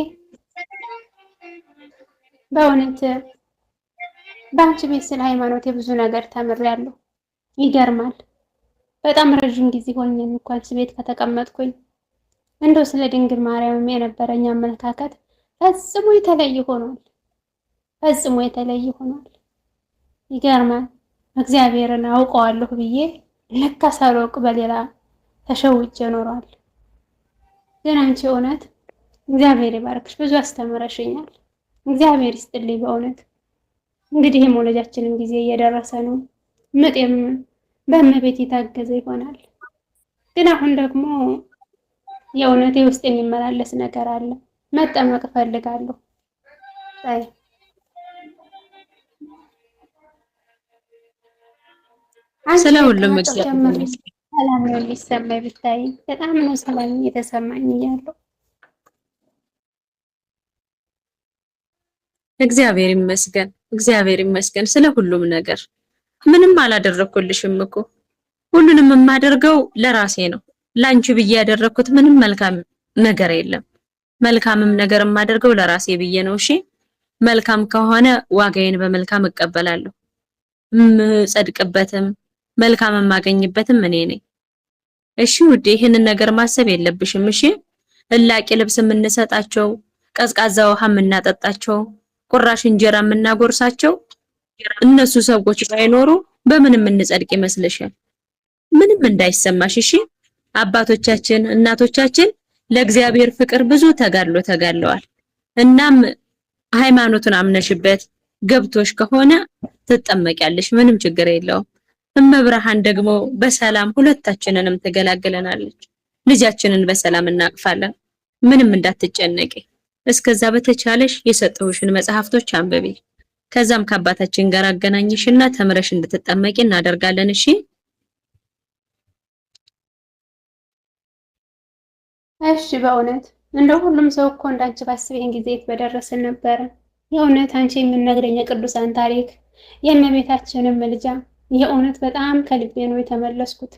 በእውነት በአንቺ ቤት ስለ ሃይማኖት የብዙ ነገር ተምሬያለሁ። ይገርማል። በጣም ረዥም ጊዜ ሆኜ እንኳን ቤት ከተቀመጥኩኝ እንደው ስለ ድንግል ማርያም የነበረኝ አመለካከት ፈጽሞ የተለየ ሆኗል። ፈጽሞ የተለየ ሆኗል። ይገርማል። እግዚአብሔርን አውቀዋለሁ ብዬ ለካ ሳላውቅ በሌላ ተሸውጄ ኖሯል። ግን አንቺ እውነት እግዚአብሔር ይባርክሽ፣ ብዙ አስተምረሽኛል። እግዚአብሔር ይስጥልኝ በእውነት። እንግዲህ የመውለጃችንም ጊዜ እየደረሰ ነው። ምጤም በእመቤት የታገዘ ይሆናል። ግን አሁን ደግሞ የእውነት ውስጥ የሚመላለስ ነገር አለ። መጠመቅ እፈልጋለሁ። አይ ስለ ሁሉም እግዚአብሔር ይመስገን። ሰላም ነው የሚሰማኝ፣ ብታይ በጣም ነው ሰላም እየተሰማኝ እያለሁ። እግዚአብሔር ይመስገን፣ እግዚአብሔር ይመስገን ስለ ሁሉም ነገር። ምንም አላደረኩልሽም እኮ፣ ሁሉንም የማደርገው ለራሴ ነው። ላንቺ ብዬ ያደረኩት ምንም መልካም ነገር የለም። መልካምም ነገር የማደርገው ለራሴ ብዬ ነው። እሺ፣ መልካም ከሆነ ዋጋዬን በመልካም እቀበላለሁ። የምጸድቅበትም መልካም የማገኝበትም እኔ ነኝ። እሺ ውዴ፣ ይህንን ነገር ማሰብ የለብሽም። እሺ፣ እላቂ ልብስ የምንሰጣቸው፣ ቀዝቃዛ ውሃ የምናጠጣቸው፣ ቁራሽ እንጀራ የምናጎርሳቸው እነሱ ሰዎች ባይኖሩ በምን የምንጸድቅ ይመስልሻል? ምንም እንዳይሰማሽ እሺ። አባቶቻችን እናቶቻችን ለእግዚአብሔር ፍቅር ብዙ ተጋድሎ ተጋድለዋል። እናም ሃይማኖቱን አምነሽበት ገብቶሽ ከሆነ ትጠመቂያለሽ፣ ምንም ችግር የለውም። እመብርሃን ደግሞ በሰላም ሁለታችንንም ትገላግለናለች። ልጃችንን በሰላም እናቅፋለን። ምንም እንዳትጨነቂ። እስከዛ በተቻለሽ የሰጠሁሽን መጽሐፍቶች አንብቢ። ከዛም ከአባታችን ጋር አገናኝሽና ተምረሽ እንድትጠመቂ እናደርጋለን። እሺ። እሺ በእውነት እንደው ሁሉም ሰው እኮ እንዳንቺ ባስብ ይሄን ጊዜ የት በደረስን ነበረ። የእውነት አንቺ የምንነግረኝ የቅዱሳን ታሪክ የእመቤታችንን ምልጃ የእውነት በጣም ከልቤ ነው የተመለስኩት።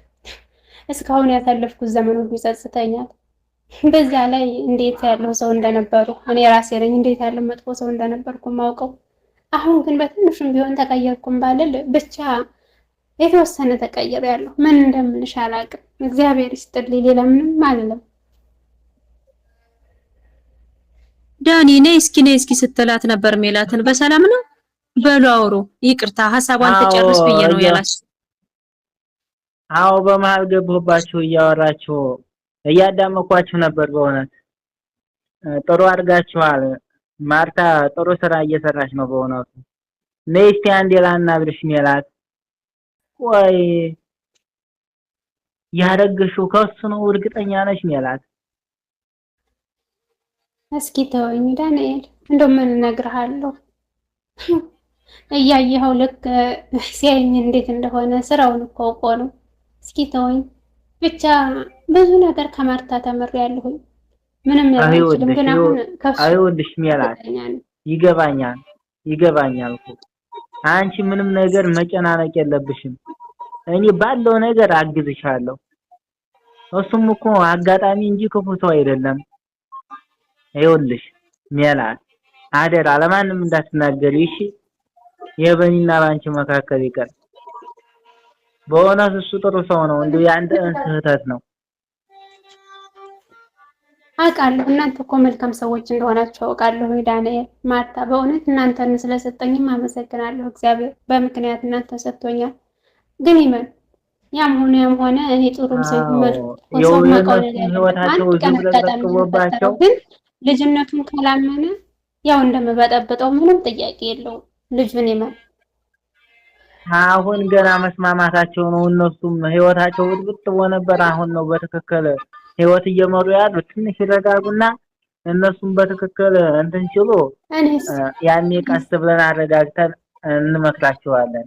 እስካሁን ያሳለፍኩት ዘመን ሁሉ ይጸጽተኛል። በዛ ላይ እንዴት ያለው ሰው እንደነበሩ እኔ ራሴ ነኝ እንዴት ያለው መጥፎ ሰው እንደነበርኩ ማውቀው። አሁን ግን በትንሹም ቢሆን ተቀየርኩም ባልል ብቻ የተወሰነ ተቀየር ያለው ምን እንደምልሽ አላውቅም። እግዚአብሔር ይስጥልኝ፣ ሌላ ምንም አልልም። ዳኒ ነይ እስኪ ነይ እስኪ ስትላት ነበር ሜላትን። በሰላም ነው በሉ አውሩ። ይቅርታ ሀሳቧን ትጨርስ ብዬ ነው ያላስ። አዎ በመሀል ገባሁባችሁ፣ እያወራችሁ እያዳመኳችሁ ነበር። በእውነት ጥሩ አድርጋችኋል። ማርታ ጥሩ ስራ እየሰራች ነው በእውነቱ። ነይ እስኪ አንዴ ላናግርሽ ሜላት። ቆይ ያረገሽው ከሱ ነው እርግጠኛ ነሽ ሜላት? እስኪ ተወኝ ዳንኤል፣ እንደው ምን እነግርሃለሁ፣ እያየኸው ልክ ሲያየኝ እንዴት እንደሆነ ስራውን እኮ አውቆ ነው። እስኪ ተወኝ ብቻ። ብዙ ነገር ከማርታ ተምሬያለሁኝ። ምንም ያልችልም፣ ግን አሁን ከሱ አይወልሽ ሜላት፣ ይገባኛል ይገባኛል እኮ አንቺ ምንም ነገር መጨናነቅ የለብሽም። እኔ ባለው ነገር አግዝሻለሁ። እሱም እኮ አጋጣሚ እንጂ ክፉ ሰው አይደለም። ይኸውልሽ ሜላት፣ አደራ ለማንም እንዳትናገሪ እሺ። የበኒና ባንቺ መካከል ይቀር። በእውነት እሱ ጥሩ ሰው ነው። እንዲሁ የአንድ ስህተት ነው። አውቃለሁ። እናንተ እኮ መልካም ሰዎች እንደሆናችሁ አውቃለሁ። ዳንኤል፣ ማርታ፣ በእውነት እናንተን ስለሰጠኝም አመሰግናለሁ። እግዚአብሔር በምክንያት እናንተ ሰጥቶኛል። ግን ይመን ያም ሆነ ያም ሆነ እኔ ጥሩም ሰው መጥፎ ሰው የማውቀው ነገር የለም። አንድ ቀን አጋጣሚ የተፈጠረው ግን ልጅነቱን ካላመነ ያው እንደምበጠብጠው ምንም ጥያቄ የለውም። ልጁን ይመን። አሁን ገና መስማማታቸው ነው። እነሱም ህይወታቸው ብጥብጥ ነበር። አሁን ነው በትክክል ህይወት እየመሩ ያሉት። ትንሽ ይረጋጉና እነሱም በትክክል እንትን ሲሉ ያኔ ቀስ ብለን አረጋግተን እንመክራቸዋለን።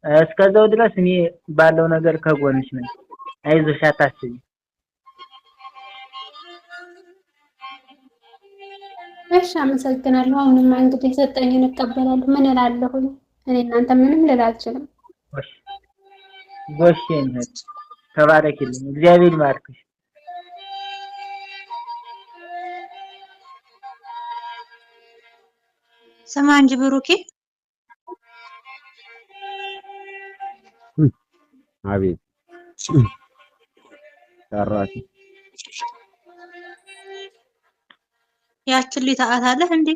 እስከዛው ድረስ እኔ ባለው ነገር ከጎንሽ ነኝ። አይዞሽ፣ አታስቢ። እሺ፣ አመሰግናለሁ። አሁንማ እንግዲህ የሰጠኝን እቀበላለሁ። ምን እላለሁኝ እኔ እናንተ ምንም ልል አልችልም። ጎሽ እህት ተባረኪልኝ፣ እግዚአብሔር ይባርክሽ። ስማ እንጂ ብሩኬ። አቤት። ሰራሽ። ያችን ልጅ ታውቃታለህ እንዴ?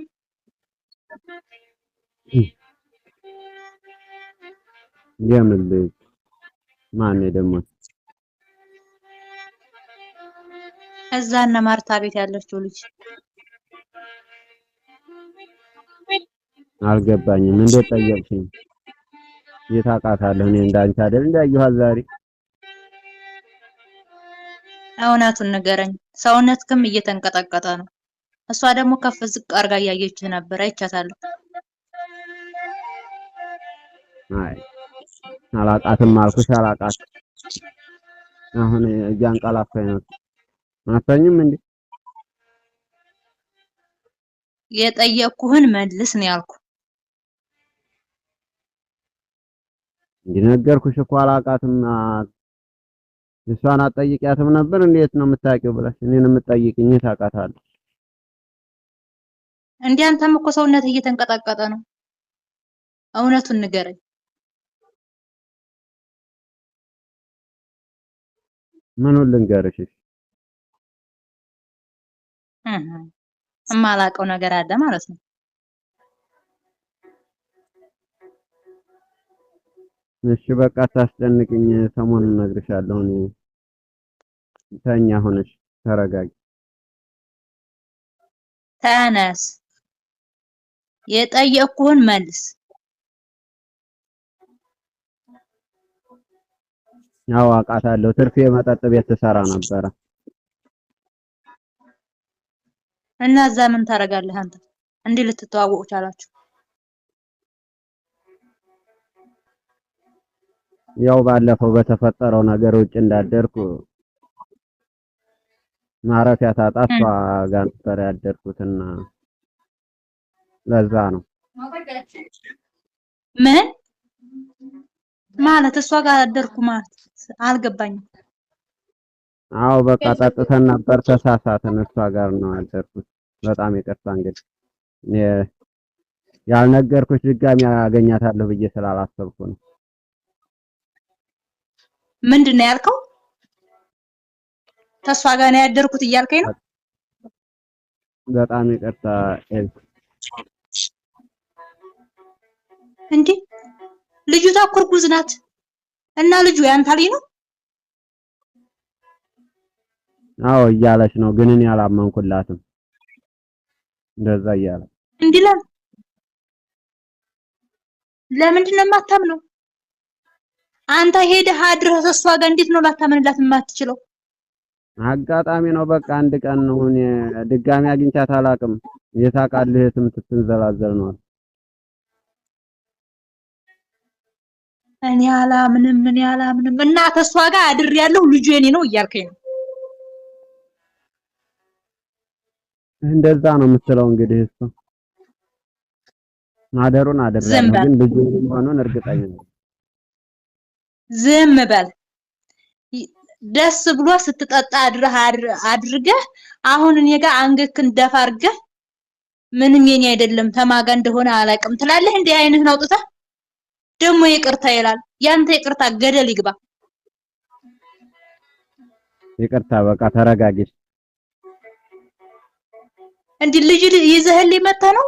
የምን ልጅ? ማን ደግሞ? እዛ እነ ማርታ ቤት ያለችው ልጅ። አልገባኝም። እንዴት ጠየቅሽኝ? የት አውቃታለሁ? እኔ እንዳንቺ አይደል እንዳየኋት ዛሬ። እውነቱን ንገረኝ። ሰውነትክም እየተንቀጠቀጠ ነው። እሷ ደግሞ ከፍ ዝቅ አድርጋ እያየችህ ነበር፣ አይቻታለሁ። አይ አላውቃትም አልኩሽ፣ አላውቃትም። አሁን እያንቀላፋኝ ነው። አተኝም እንዴ? የጠየቅኩህን መልስ ነው ያልኩ። እንዲነገርኩሽ እኮ አላውቃትም። እሷን አትጠይቂያትም ነበር? እንዴት ነው የምታውቂው ብለሽ እኔን የምትጠይቂኝ? የት አውቃታለሁ? እንዴ አንተም እኮ ሰውነትህ እየተንቀጠቀጠ ነው። እውነቱን ንገረኝ። ምኑን ልንገርሽ? እህ የማላውቀው ነገር አለ ማለት ነው። እሺ በቃ አታስጨንቅኝ። ሰሞኑን እነግርሻለሁ። እኔ ተኛ ሆነሽ ተረጋጊ። ተነስ፣ የጠየቅኩህን መልስ። አዎ አውቃታለሁ። ትርፌ መጠጥ ቤት ትሰራ ነበረ። እና እዛ ምን ታደርጋለህ አንተ? እንዴት ልትተዋወቁ ቻላችሁ? ያው ባለፈው በተፈጠረው ነገር ውጭ እንዳደርኩ ማረፊያ ታጣ እሷ ጋር ነበር ያደርኩትና ለዛ ነው። ምን ማለት እሷ ጋር አደርኩ ማለት አልገባኝም። አዎ በቃ ጠጥተን ነበር፣ ተሳሳትን። እሷ ጋር ነው ያደርኩት። በጣም ይቅርታ እንግዲህ ያልነገርኩሽ ድጋሚ አገኛታለሁ ብዬ ስላላሰብኩ ነው። ምንድን ነው ያልከው? ተሷ ጋር ነው ያደርኩት እያልከኝ ነው? በጣም ይቅርታ ኤልክ። እንዴ ልጅቷ እኮ እርጉዝ ናት። እና ልጁ ያንተ ልጅ ነው? አዎ እያለች ነው፣ ግን እኔ አላመንኩላትም። እንደዛ እያለ እንዲህ ለምንድን ነው የማታምነው? አንተ ሄደህ አድረህ ተሷ ጋር እንዴት ነው ላታምንላት የማትችለው? አጋጣሚ ነው። በቃ አንድ ቀን ነው። እኔ ድጋሚ አግኝቻት አላውቅም። የታውቃለህ፣ የትም ስትንዘላዘል ነው። እኔ አላምንም፣ እኔ አላምንም። እና ተሷ ጋር አድሬያለሁ ልጁ የኔ ነው እያልከኝ ነው? እንደዛ ነው የምትለው። እንግዲህ እሱ ማደሩን አድሬያለሁ፣ ግን ልጁ መሆኑን እርግጠኛ ነኝ። ዝም በል። ደስ ብሎ ስትጠጣ አድረህ አድርገህ አሁን እኔ ጋር አንገትህን ደፋ አድርገህ ምንም የኔ አይደለም ተማጋ እንደሆነ አላውቅም ትላለህ። እንዴ አይንህን አውጥተህ ደግሞ ይቅርታ ይላል። ያንተ ይቅርታ ገደል ይግባ። ይቅርታ በቃ ተረጋጊ። እንዲህ ልጅ ይዘህልኝ መተህ ነው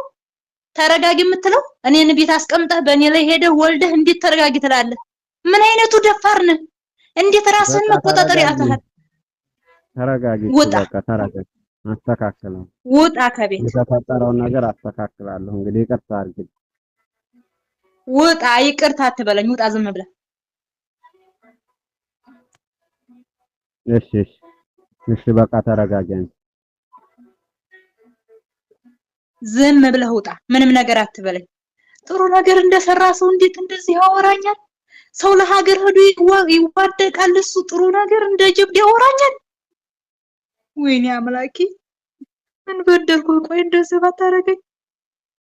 ተረጋጊ የምትለው? እኔን ቤት አስቀምጠህ በእኔ ላይ ሄደህ ወልደህ እንዴት ተረጋጊ ትላለህ? ምን አይነቱ ደፋር ነህ? እንዴት ራስህን መቆጣጠር ያቅትሃል? ተረጋጊ፣ ውጣ፣ በቃ ተረጋጊ። አስተካክላለሁ። ውጣ ከቤት የተፈጠረውን ነገር አስተካክላለሁ። እንግዲህ ይቅርታ አድርጊ። ውጣ። ይቅርታ አትበለኝ። ውጣ ዝም ብለህ። እሺ፣ እሺ፣ እሺ፣ በቃ ተረጋጊ። ዝም ብለህ ውጣ። ምንም ነገር አትበለኝ። ጥሩ ነገር እንደሰራ ሰው እንዴት እንደዚህ ያወራኛል? ሰው ለሀገር ሄዶ ይዋደቃል። እሱ ጥሩ ነገር እንደ ጀብድ ያወራኛል። ወይኔ አምላኬ ምን በደልኩ? ቆይ እንደዚህ ባታረገኝ።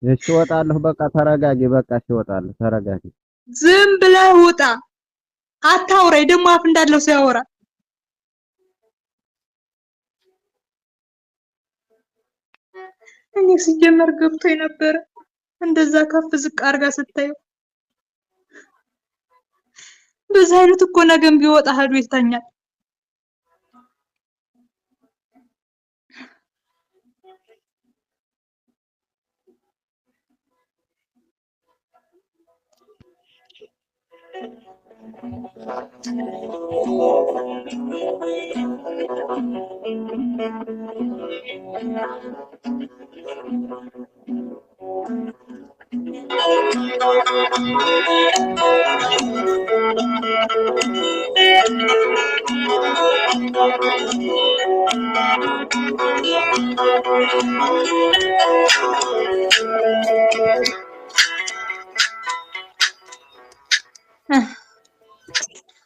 እሺ እወጣለሁ። በቃ ተረጋጊ። በቃ እሺ እወጣለሁ። ተረጋጊ። ዝም ብለህ ውጣ። አታውራኝ። ደግሞ አፍ እንዳለው ሰው ያወራል። እኔ ሲጀመር ገብቶኝ ነበረ እንደዛ ከፍ ዝቅ አድርጋ ስታየው። በዚህ አይነት እኮ ነገም ቢወጣ ሄዶ ይተኛል።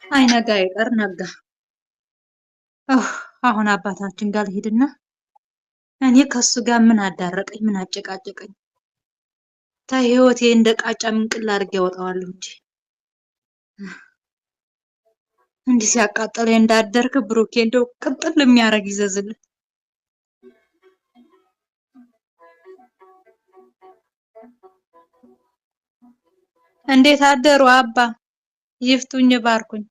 አይ ነጋ ይቀር ነጋ። አሁን አባታችን ጋር ልሂድና እኔ ከሱ ጋር ምን አዳረቀኝ? ምን አጨቃጨቀኝ? ተህይወቴ እንደ ቃጫ ምንቅል አድርጌ አወጣዋለሁ እንጂ እንዲህ ሲያቃጥለኝ እንዳደርክ ብሩኬ እንደው ቅጥል የሚያደርግ ይዘዝልህ። እንዴት አደሩ አባ? ይፍቱኝ ባርኩኝ።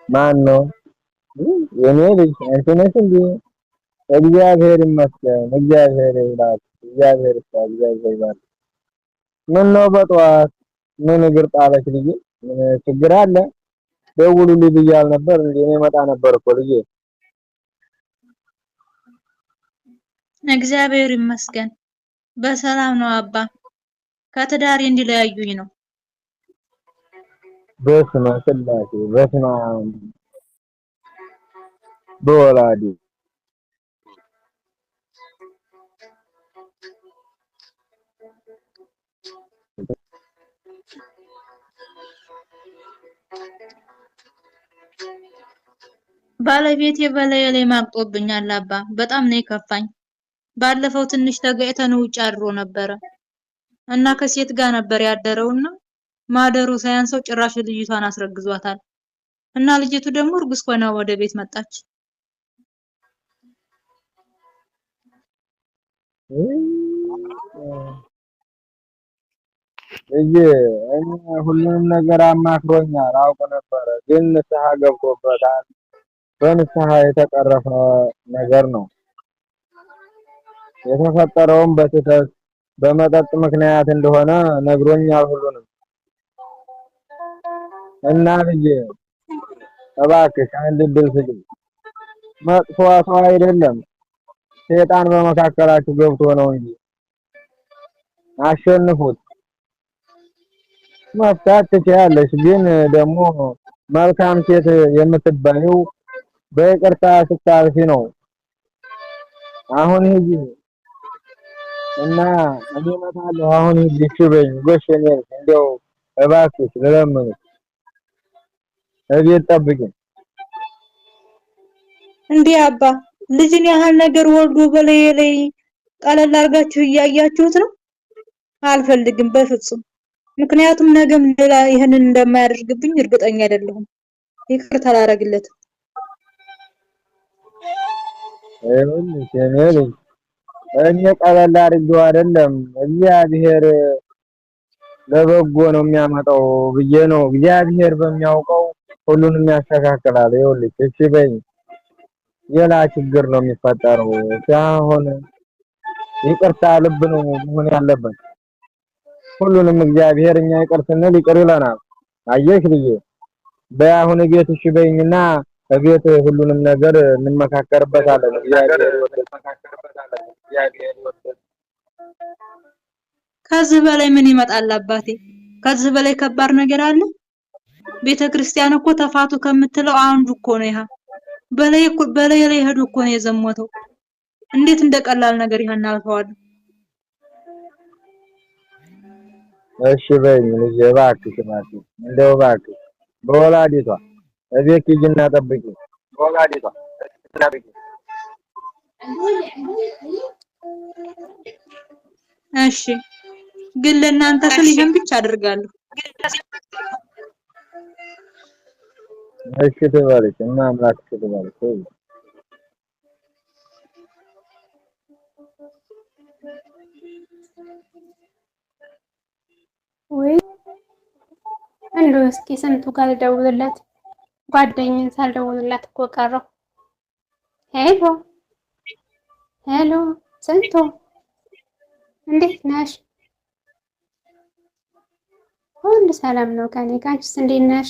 ማን ነው የኔ ልጅ? አንቺ ነሽ እንዴ? እግዚአብሔር ይመስገን። እግዚአብሔር ይባርክ። እግዚአብሔር ይስጥ። እግዚአብሔር ይባርክ። ምን ነው በጠዋት ምን እግር ጣለች ልጄ? ምን ችግር አለ? ደውሉልኝ ብያል ነበር እንዴ? እኔ እመጣ ነበር እኮ ልጄ። እግዚአብሔር ይመስገን በሰላም ነው አባ። ከትዳሬ እንዲለያዩኝ ነው። በስመ ስላሴ በስመ አብ በወላዲ ባለቤቴ በላዬ ላይ ማግጦብኛል አባ። በጣም ነው የከፋኝ። ባለፈው ትንሽ ተጋጭተን ውጭ አድሮ ነበረ እና ከሴት ጋር ነበር ያደረውና ማደሩ ሳያንሰው ጭራሽ ልጅቷን አስረግዟታል። እና ልጅቱ ደግሞ እርጉዝ ሆና ወደ ቤት መጣች። ልጄ እኔ ሁሉንም ነገር አማክሮኛል፣ አውቅ ነበረ፣ ግን ንስሐ ገብቶበታል። በንስሐ የተቀረፈ ነገር ነው። የተፈጠረውም በስህተት በመጠጥ ምክንያት እንደሆነ ነግሮኛል ሁሉንም። እና ልጄ እባክሽ አንድ እድል ስጪኝ። መጥፎ ሰው አይደለም፣ ሰይጣን በመካከላችሁ ገብቶ ነው እንጂ አሸንፉት። መፍታት ትችያለሽ፣ ግን ደግሞ መልካም ሴት የምትባይው በይቅርታ ስታልፊ ነው። አሁን ሂጂ እና እኔ እመጣለሁ። አሁን ሂጂ፣ እሺ በይኝ። ጎሽ የኔ ልጅ እንደው እባክሽ ልለምንሽ፣ እቤት ጠብቂኝ። እንዴ አባ፣ ልጅን ያህል ነገር ወልዶ በላዬ ላይ ቀለል አድርጋችሁ እያያችሁት ነው? አልፈልግም በፍጹም። ምክንያቱም ነገም ሌላ ይህንን እንደማያደርግብኝ እርግጠኛ አይደለሁም። ይቅርታ አላደርግለትም። ይኸውልሽ የኔ ልጅ እኔ ቀለል አድርጌው አይደለም፣ እግዚአብሔር ለበጎ ነው የሚያመጣው ብዬ ነው። እግዚአብሔር በሚያውቀው ሁሉንም ያስተካክላል። ይኸውልሽ እሺ በይኝ። ሌላ ችግር ነው የሚፈጠረው። አሁን ይቅርታ ልብ ነው መሆን ያለበት። ሁሉንም እግዚአብሔር እኛ ይቅር ስንል ይቅር ይለናል። አየሽ ልጄ፣ በይ አሁን ቤት እሺ በይኝና እቤት ሁሉንም ነገር እንመካከርበታለን። እግዚአብሔር ይወደድ። ከዚህ በላይ ምን ይመጣል አባቴ? ከዚህ በላይ ከባድ ነገር አለ? ቤተ ክርስቲያን እኮ ተፋቱ ከምትለው አንዱ እኮ ነው። ይሃ በላይ እኮ በላይ ላይ ሄዶ እኮ ነው የዘሞተው። እንዴት እንደ ቀላል ነገር ይሄን አልፈዋለሁ? እሺ በይኝ ልጄ፣ እባክሽ እባክሽ፣ እንደው እባክሽ በወላዲቷ እቤት ሂጂና ጠብቂ። በወላዲቷ እሺ፣ ግን ለእናንተ ስል ይሄን ብቻ አደርጋለሁ። እሺ ትበልሽ እና አምላክ እሺ ትበልሽ። ወይ እንደው እስኪ ስንቱ ጋር ልደውልለት፣ ጓደኝን ሳልደውልላት እኮ ቀረሁ። Hello hello፣ ስንቱ እንዴት ነሽ? ሁሉ ሰላም ነው ከኔ ጋር። አንቺስ እንዴት ነሽ?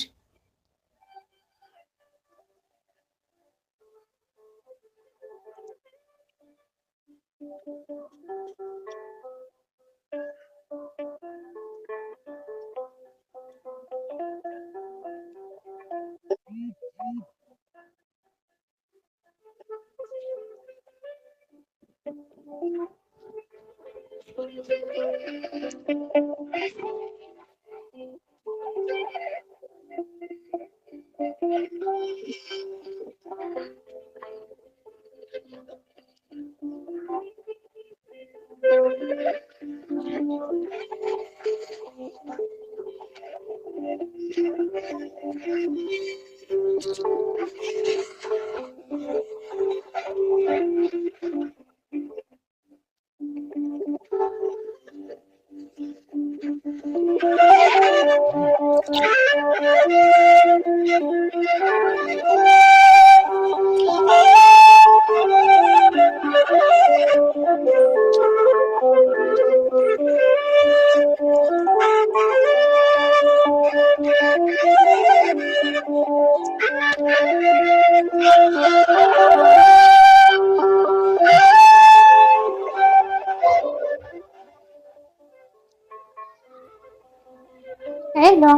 Hello፣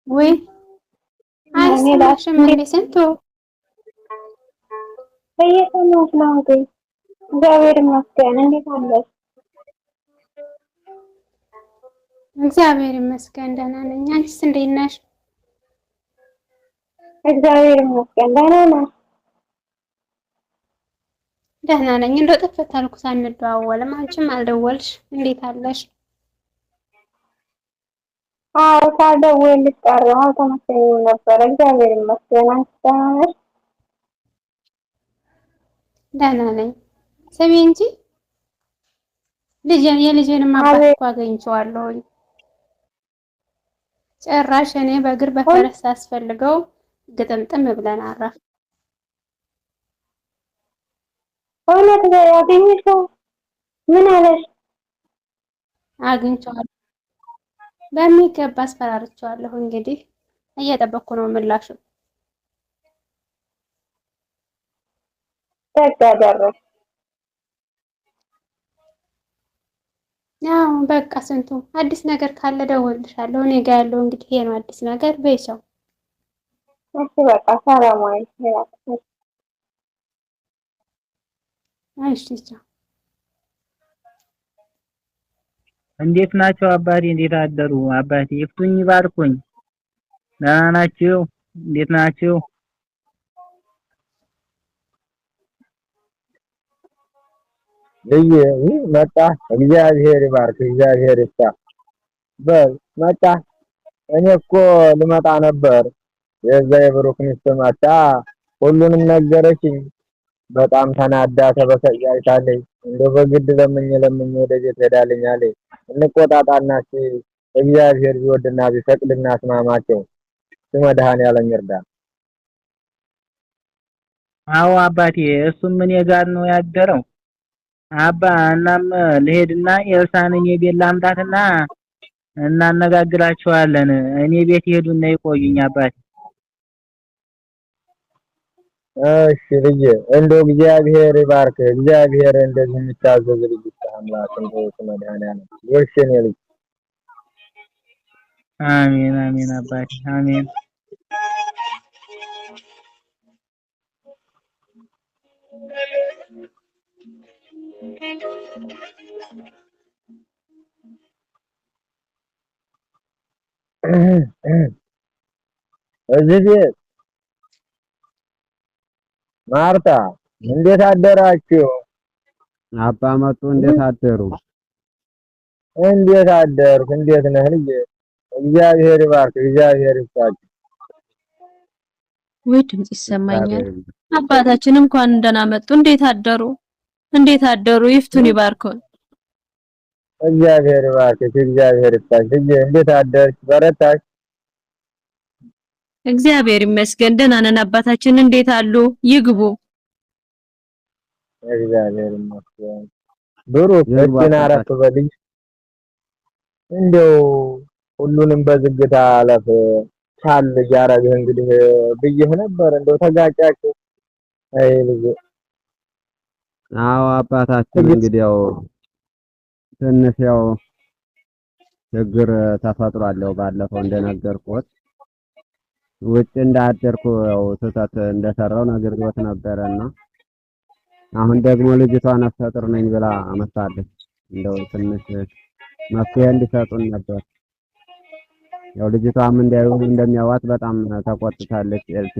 ወይ አይሰማሽም እንዴ ስንቱ? እየሰማሁሽ ነው እህቴ። እግዚአብሔር ይመስገን። እንዴት አለሽ? እግዚአብሔር ይመስገን ደህና ነኝ። አንቺስ እንዴት ነሽ? እግዚአብሔር ይመስገን ደህና ነኝ። ደህና ነኝ። እንደው ጥፍት አልኩ ሳንደዋወልም፣ አንቺም አልደወልሽ። እንዴት አለሽ? አዎ ሳልደውልልሽ ቀረሁ፣ አልተመቸኝም ነበረ። እግዚአብሔር ይመስገን። አንቺ ደህና ነሽ? ደህና ነኝ። ስሚ እንጂ ልጄን የልጄንም አባት አቤት። እኮ አገኝቼዋለሁኝ። ጭራሽ እኔ በእግር በፈረስ ሳስፈልገው ግጥምጥም ብለን አረፍ። እውነት ያገኘሽው? ምን አለሽ? አግኝቼዋለሁ፣ በሚገባ አስፈራርቼዋለሁ። እንግዲህ እየጠበቅኩ ነው ምላሹ። ደግ አደረግሽ። ያው በቃ ስንቱ አዲስ ነገር ካለ ደውልልሻለሁ። እኔ ጋ ያለው እንግዲህ ይሄ ነው አዲስ ነገር። በይ ቻው። እሺ በቃ ሰላም ዋይ። እሺ ቻው። እንዴት ናቸው አባቴ? እንዴት አደሩ አባቴ? ይፍቱኝ ባርኩኝ። ደህና ናችሁ? እንዴት ናችሁ? ልጄ መጣ። እግዚአብሔር ይባርክ፣ እግዚአብሔር ይፍታ። በል መጣ። እኔ እኮ ልመጣ ነበር። የዛ የብሩክ ሚስት መጣ፣ ሁሉንም ነገረችኝ። በጣም ተናዳ ተበሳጭታለች። እንደው በግድ ለምኜ ለምኜ ወደ ቤት ሄዳለኝ አለኝ። እንቆጣጣና እስኪ እግዚአብሔር ቢወድና ቢፈቅድ እናስማማቸው። መድኃኔዓለም ይርዳ። አዎ አባቴ፣ እሱም እኔ ጋር ነው ያደረው አባ። እናም ልሄድና ኤልሳን እኔ ቤት ላምጣትና እናነጋግራቸዋለን። እኔ ቤት ይሄዱና ይቆዩኝ አባቴ። እሺ ልጄ፣ እንደው እግዚአብሔር ይባርክ። እግዚአብሔር እንደዚህ የሚታዘዝ ልጅ ይስጥህ አምላክ። እንደው መድኃኔዓለም ጎሽ የኔ ልጅ። አሜን አሜን አባቴ አሜን። እዚህ ቤት ማርታ እንዴት አደራችሁ? አባ መጡ። እንዴት አደሩ? እንዴት አደርክ? እንዴት ነህ ልጄ? እግዚአብሔር ይባርክ፣ እግዚአብሔር ይስጣችሁ። ወይ ድምጽ ይሰማኛል። እግዚአብሔር ይመስገን። አባታችን እንኳን ደህና መጡ። እንዴት አደሩ? እንዴት አደሩ? ይፍቱን ይባርኩን። እግዚአብሔር ይባርክሽ፣ እግዚአብሔር ይስጥሽ። ልጄ እንዴት አደርሽ? በረታሽ? እግዚአብሔር ይመስገን ደህና ነን። አባታችን እንዴት አሉ? ይግቡ። እግዚአብሔር ይመስገን። ብሩክ ይግቡ እችን አረፍ አባታችን። በል። እንደው ሁሉንም በዝግታ አለፍ ቻል እያረግህ እንግዲህ ብዬህ ነበር። እንደው ተጋጫችሁ። አይ ልጄ አዎ አባታችን ትዕግስት እንግዲህ ያው ትንሽ ያው ችግር ተፈጥሯል። ያው ባለፈው እንደነገርኩት ውጭ እንዳደርኩ ያው ስህተት እንደሰራው ነግሬዎት ነበረና አሁን ደግሞ ልጅቷ ነፍሰ ጡር ነኝ ብላ መታለች። እንደው ትንሽ መፍትሄ እንዲሰጡን ነበር። ያው ልጅቷም እንዲያዩ እንደሚያዋት በጣም ተቆጥታለች። ኤልሲ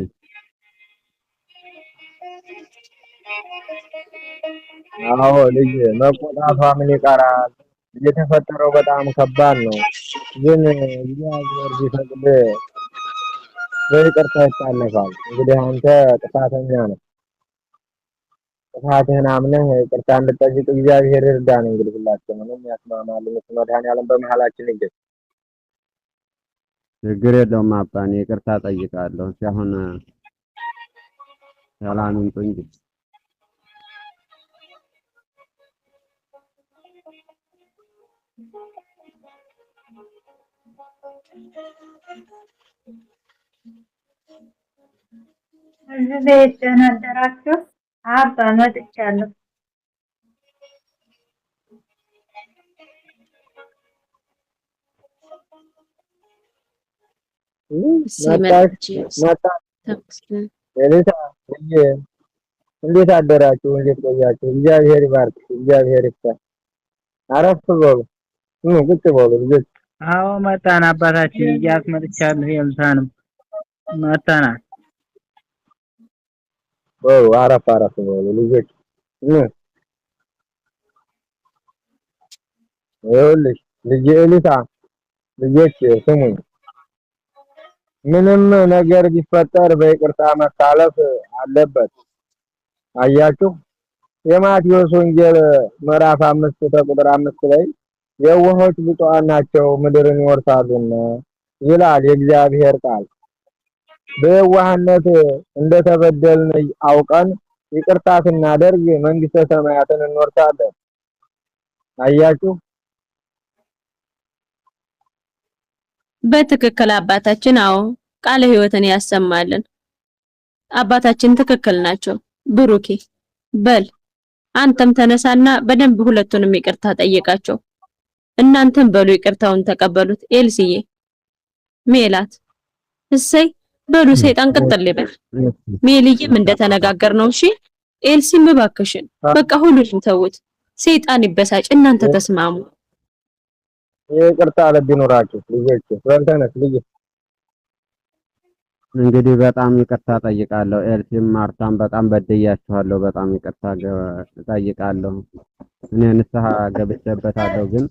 አዎ ልጅ መቆጣቷ ምን ይቀራል? የተፈጠረው በጣም ከባድ ነው። ግን እግዚአብሔር ቢፈቅድ በይቅርታ ይታለፋል። እንግዲህ አንተ ጥፋተኛ ነህ። ጥፋትህን አምነህ ይቅርታ እንድጠይቅ እግዚአብሔር ይርዳን። እንግዲህ ሁላችንንም ያስማማልን እሱ መድኃኔዓለም በመሀላችን ይገኝ። ችግር የለውም አባ፣ እኔ ይቅርታ ጠይቃለሁ። እስኪ አሁን ሰላም ይምጡ እንጂ። እዚህ ቤት ደህና አደራችሁ? አባ መጥቻለሁ። እሰይ መጣሽ መጥቼ መጣሽ ተመስገን። ኤልሳ ልጄ እንዴት አደራችሁ? እንዴት ቆያችሁ? እግዚአብሔር ይባርክ፣ እግዚአብሔር ይፍታ። አረፍ በሉ፣ ኑ ቁጭ በሉ ልጆች። አዎ መጣን አባታችን፣ እያስ መጥቻለሁ። የምሳንም መጣናል። በሉ አረፍ አረፍ በሉ ልጆች። ኑ ይኸውልሽ ልጄ ኤልሳ፣ ልጆች ስሙኝ፣ ምንም ነገር ቢፈጠር በይቅርታ መታለፍ አለበት። አያችሁ የማቴዎስ ወንጌል ምዕራፍ 5 ከቁጥር 5 ላይ የዋሆች ብፁዓን ናቸው ምድርን ይወርሳሉና ይላል የእግዚአብሔር ቃል። በየዋህነት እንደተበደልን አውቀን ይቅርታ ስናደርግ መንግስተ ሰማያትን እንወርሳለን። አያችሁ በትክክል አባታችን። አዎ ቃለ ሕይወትን ያሰማልን አባታችን ትክክል ናቸው። ብሩኬ በል አንተም ተነሳና በደንብ ሁለቱንም ይቅርታ ጠይቃቸው። እናንተም በሉ ይቅርታውን ተቀበሉት። ኤልሲዬ፣ ሜላት፣ እሰይ በሉ ሰይጣን ቅጥል ይበል። ሜልዬም እንደተነጋገር ነው። እሺ ኤልሲም እባክሽን በቃ ሁሉንም ተውት። ሰይጣን ይበሳጭ፣ እናንተ ተስማሙ። ይቅርታ ልብ ይኑራችሁ ልጆች። በል ተነስ ልጅ። እንግዲህ በጣም ይቅርታ ጠይቃለሁ። ኤልሲም ማርታም በጣም በድያችኋለሁ። በጣም ይቅርታ ጠይቃለሁ። እኔ ንስሐ ገብቼበታለሁ፣ ግን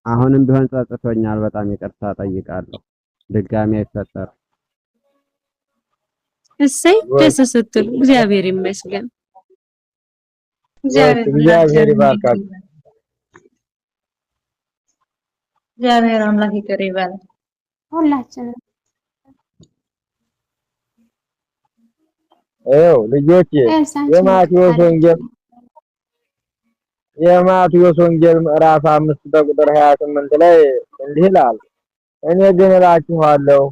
አሁንም ቢሆን ጸጽቶኛል። በጣም ይቅርታ ጠይቃለሁ። ድጋሚ አይፈጠርም። እሰይ ደስ ስትሉ እግዚአብሔር ይመስገን። እግዚአብሔር እግዚአብሔር ሁላችንንም ይባርካችሁ። ይቅር ይበለን። እግዚአብሔር አምላክ ይቅር ይበለን። ሁላችንም ይኸው ልጆቼ ኤልሳን የማቴዎስ ወንጌል የማቴዎስ ወንጌል ምዕራፍ 5 በቁጥር 28 ላይ እንዲህ ይላል፣ እኔ ግን እላችኋለሁ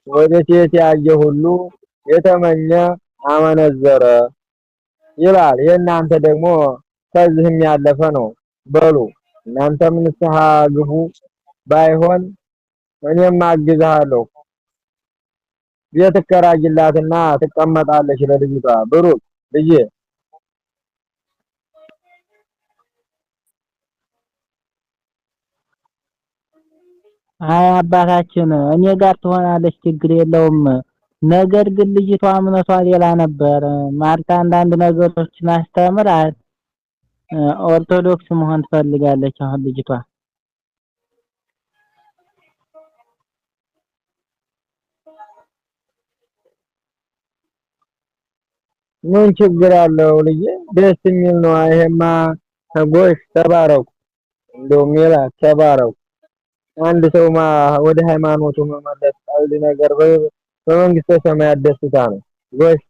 ወደ ሴት ያየ ሁሉ የተመኘ አመነዘረ ይላል። የእናንተ ደግሞ ከዚህም ያለፈ ነው። በሉ እናንተም ንስሐ ግቡ፣ ባይሆን እኔም አግዝሃለሁ። ቤት ትከራይላትና ትቀመጣለች ለልጅቷ። ብሩክ ልጄ አይ አባታችን እኔ ጋር ትሆናለች፣ ችግር የለውም። ነገር ግን ልጅቷ እምነቷ ሌላ ነበር። ማርታ አንዳንድ ነገሮችን አስተምራ ኦርቶዶክስ መሆን ትፈልጋለች አሁን ልጅቷ። ምን ችግር አለው ልጄ? ደስ የሚል ነው። ይሄማ ጎሽ ተባረኩ። እንደው ሜላት ተባረኩ። አንድ ሰው ወደ ሃይማኖቱ መመለስ ቀልድ ነገር በመንግስተ ሰማያት ደስታ ነው። ጎሽ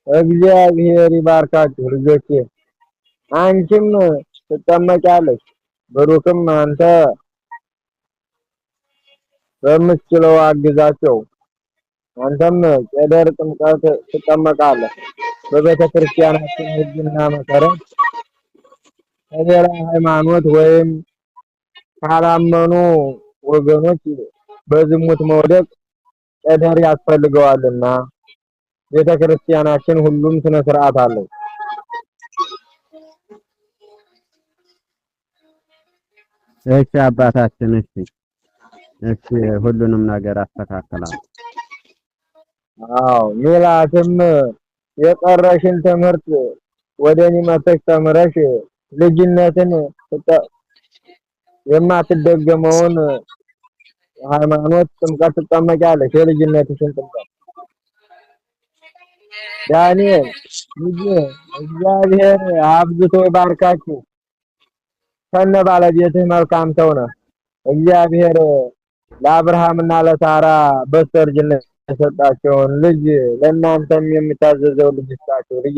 እግዚአብሔር ይባርካችሁ ልጆቼ። አንቺም ትጠመቂያለሽ፣ ብሩክም አንተ በምትችለው አግዛቸው። አንተም ቄደር ጥምቀት ትጠመቃለህ። በቤተ ክርስቲያናችን ሕግና መሰረት ከሌላ ሃይማኖት ወይም ካላመኑ ወገኖች በዝሙት መውደቅ ቄደር ያስፈልገዋልና ቤተ ክርስቲያናችን ሁሉም ስነ ስርዓት አለው። እሺ አባታችን፣ እሺ እሺ፣ ሁሉንም ነገር አስተካክላለሁ። አዎ ሜላትም የቀረሽን ትምህርት ወደ እኔ መጥተሽ ተምረሽ ልጅነትን የማትደገመውን ሃይማኖት ጥምቀት ትጠመቂያለሽ፣ የልጅነትሽን ጥምቀት። ዳንኤል ልጄ እግዚአብሔር አብዝቶ ይባርካችሁ። ከነ ባለቤትህ መልካም ሰው ነህ። እግዚአብሔር ለአብርሃምና ለሳራ በስተርጅና የሰጣቸውን ልጅ ለእናንተም የሚታዘዘው ልጅ ይስጣችሁ ልጄ።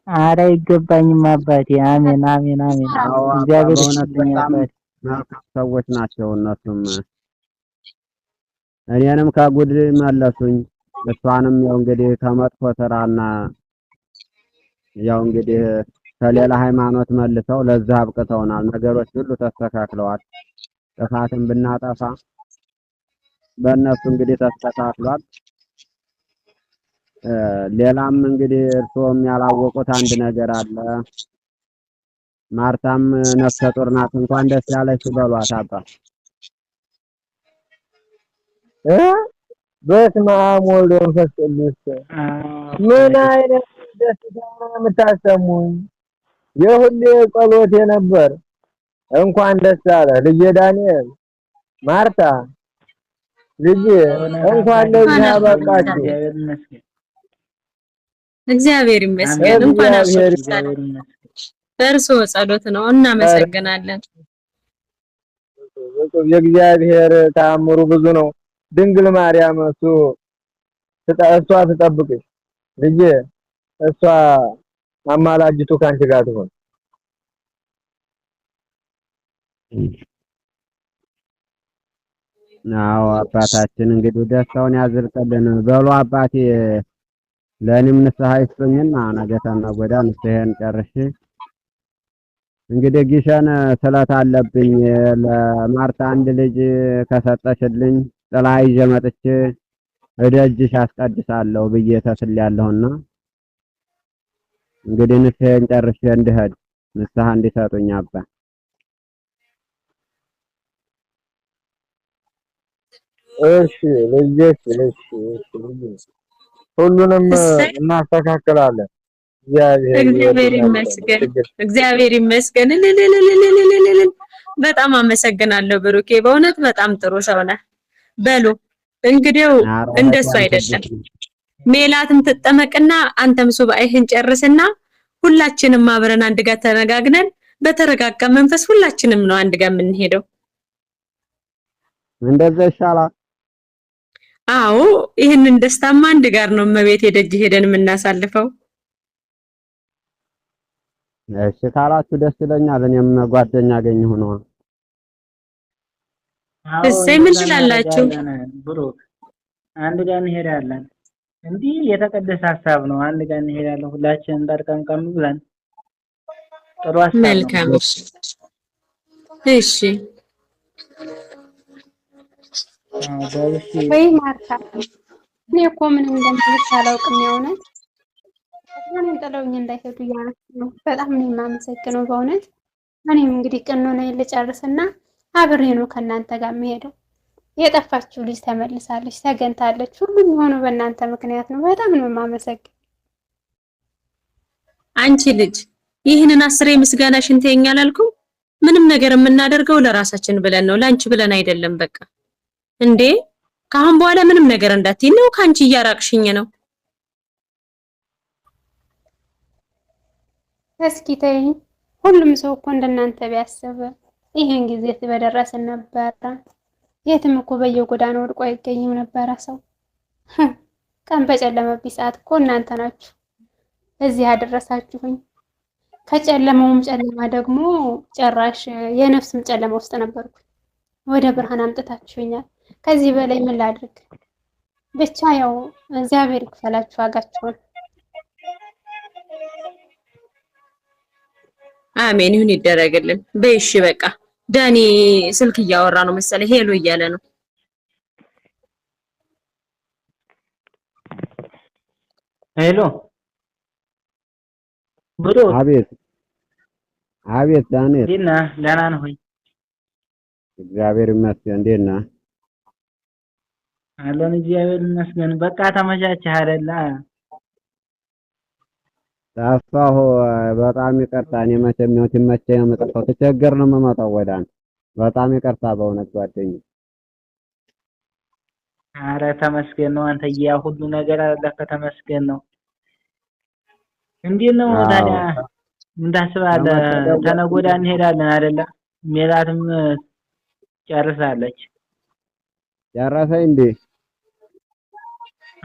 አረ አይገባኝም አባቴ። አሜን አሜን አሜን። አዎ አባ፣ እግዚአብሔር በእውነት ይስጥልኝ በጣም አባቴ። መልካም ሰዎች ናቸው። እነሱም እኔንም ከጉድ መለሱኝ፣ እሷንም ያው እንግዲህ ከመጥፎ ስራና ያው እንግዲህ ከሌላ ሃይማኖት መልሰው ለዛ አብቅተውናል። ነገሮች ሁሉ ተስተካክለዋል። ጥፋትን ብናጠፋ በእነሱ እንግዲህ ተስተካክሏል። ሌላም እንግዲህ እርስዎም ያላወቁት አንድ ነገር አለ። ማርታም ነፍሰ ጡር ናት። እንኳን ደስ ያለሽ በሏት አባ። እ በስመ አብ ወወልድ ወመንፈስ ቅዱስ። ምን አይነት ደስታ ነው የምታሰሙኝ? የሁሌ ጸሎቴ ነበር። እንኳን ደስ አለ ልጄ ዳንኤል፣ ማርታ ልጄ እንኳን ለዚህ አበቃችሁ። እግዚአብሔር ይመስገን። እግዚአብሔር ይመስገን። እንኳን አብሮ እግዚአብሔር ደስ አለ። በእርስዎ ጸሎት ነው። እናመሰግናለን። የእግዚአብሔር ተአምሩ ብዙ ነው። ድንግል ማርያም እሱ እሷ ትጠብቅሽ ልጄ፣ እሷ አማላጅቱ ካንቺ ጋር ትሁን። አዎ አባታችን እንግዲህ ደስታውን ያዝልቅልን። በሉ አባቴ ለእኔም ንስሐ ይስጡኝና ነገ ተነገ ወዲያ ንስሐዬን ጨርሼ እንግዲህ ጊሸን ስለት አለብኝ። ለማርታ አንድ ልጅ ከሰጠሽልኝ ጥላ ይዤ መጥቼ እደጅሽ አስቀድሳለሁ ብዬ ተስሌያለሁና እንግዲህ ንስሐዬን ጨርሼ እንድሄድ ንስሐ እንዲሰጡኝ አባ። እሺ ልጆች፣ እሺ እሺ ልጄ፣ ሁሉንም እሰይ እናስተካክላለን። እግዚአብሔር እግዚአብሔር ይወድናል። ይመስገን፣ ችግር እግዚአብሔር ይመስገን። እልልልልልልልል። በጣም አመሰግናለሁ ብሩኬ፣ በእውነት በጣም ጥሩ ሰው ነህ። በሉ እንግዲው ኧረ እንደሱ በጣም አይደለም። ቅዱስ ነው። ሜላትም ትጠመቅና አንተም ሱባኤህን ጨርስና ሁላችንም አብረን አንድ ጋር ተነጋግነን በተረጋጋ መንፈስ ሁላችንም ነው አንድ ጋር የምንሄደው። እንደዛ ይሻላል። አዎ ይህንን ደስታማ አንድ ጋር ነው እመቤቴ ደጅ ሄደን የምናሳልፈው። እሺ ካላችሁ ደስ ይለኛል። እኔም ጓደኛ አገኘሁ ነው። አዎ እሰይ ምን እንደዛ ትላላችሁ? እናደርጋለን ብሩክ፣ አንድ ጋር እንሄዳለን። እንዲህ የተቀደሰ ሀሳብ ነው። አንድ ጋር እንሄዳለን ሁላችንም ጠርቀምቀም ብለን። ጥሩ ሀሳብ ነው። መልካም እሺ፣ እሺ አዎ በል እሺ። ወይ ማርታ እኔ እኮ ምን እንደምልሽ አላውቅም። የእውነት እኔን ጥለውኝ እንዳይሄዱ እያደረኩ ነው። በጣም ነው የማመሰግነው በእውነት። እኔም እንግዲህ ቅኖናዬን ልጨርስና አብሬ ነው ከእናንተ ጋር የምሄደው። የጠፋችው ልጅ ተመልሳለች፣ ተገኝታለች። ሁሉም የሆነው በእናንተ ምክንያት ነው። በጣም ነው የማመሰግነው። አንቺ ልጅ ይህንን አስሬ ምስጋናሽን ትይኝ አላልኩም? ምንም ነገር የምናደርገው ለራሳችን ብለን ነው፣ ለአንቺ ብለን አይደለም። በቃ እንዴ ከአሁን በኋላ ምንም ነገር እንዳትይ ነው። ከአንቺ እያራቅሽኝ ነው። እስኪ ተይኝ። ሁሉም ሰው እኮ እንደናንተ ቢያስብ ይህን ጊዜ በደረስን ነበረ። የትም እኮ በየጎዳናው ወድቆ አይገኝም ነበረ ሰው። ቀን በጨለመብኝ ሰዓት እኮ እናንተ ናችሁ እዚህ ያደረሳችሁኝ። ከጨለማውም ጨለማ ደግሞ ጭራሽ የነፍስም ጨለማ ውስጥ ነበርኩ። ወደ ብርሃን አምጥታችሁኛል። ከዚህ በላይ ምን ላድርግ? ብቻ ያው እግዚአብሔር ይክፈላችሁ ዋጋችሁን። አሜን ይሁን ይደረግልን። በይ እሺ በቃ ዳኒ ስልክ እያወራ ነው መሰለኝ፣ hello እያለ ነው። Hello ብሩክ፣ አቤት አቤት፣ ዳንኤል እንዴት ነህ? ደህና ነህ ወይ? እግዚአብሔር ይመስገን። እንዴት ነህ? አለን እግዚአብሔር ይመስገን። በቃ ተመቻቸህ አይደለ? ጠፋሁ። በጣም ይቅርታ። እኔ መቼም ያው ሲመቸኝ ነው የምጠፋው። ስቸገር ነው የምመጣው ወደ አንተ። በጣም ይቅርታ በእውነት ጓደኛዬ። አረ ተመስገን ነው አንተዬ፣ ያ ሁሉ ነገር አለፈ፣ ተመስገን ነው። እንዴት ነው ታዲያ? ምን ታስባለህ? ተነገ ወዲያ እንሄዳለን አይደለ? ሜላትም ጨርሳለች። ጨረሰኝ እንዴ?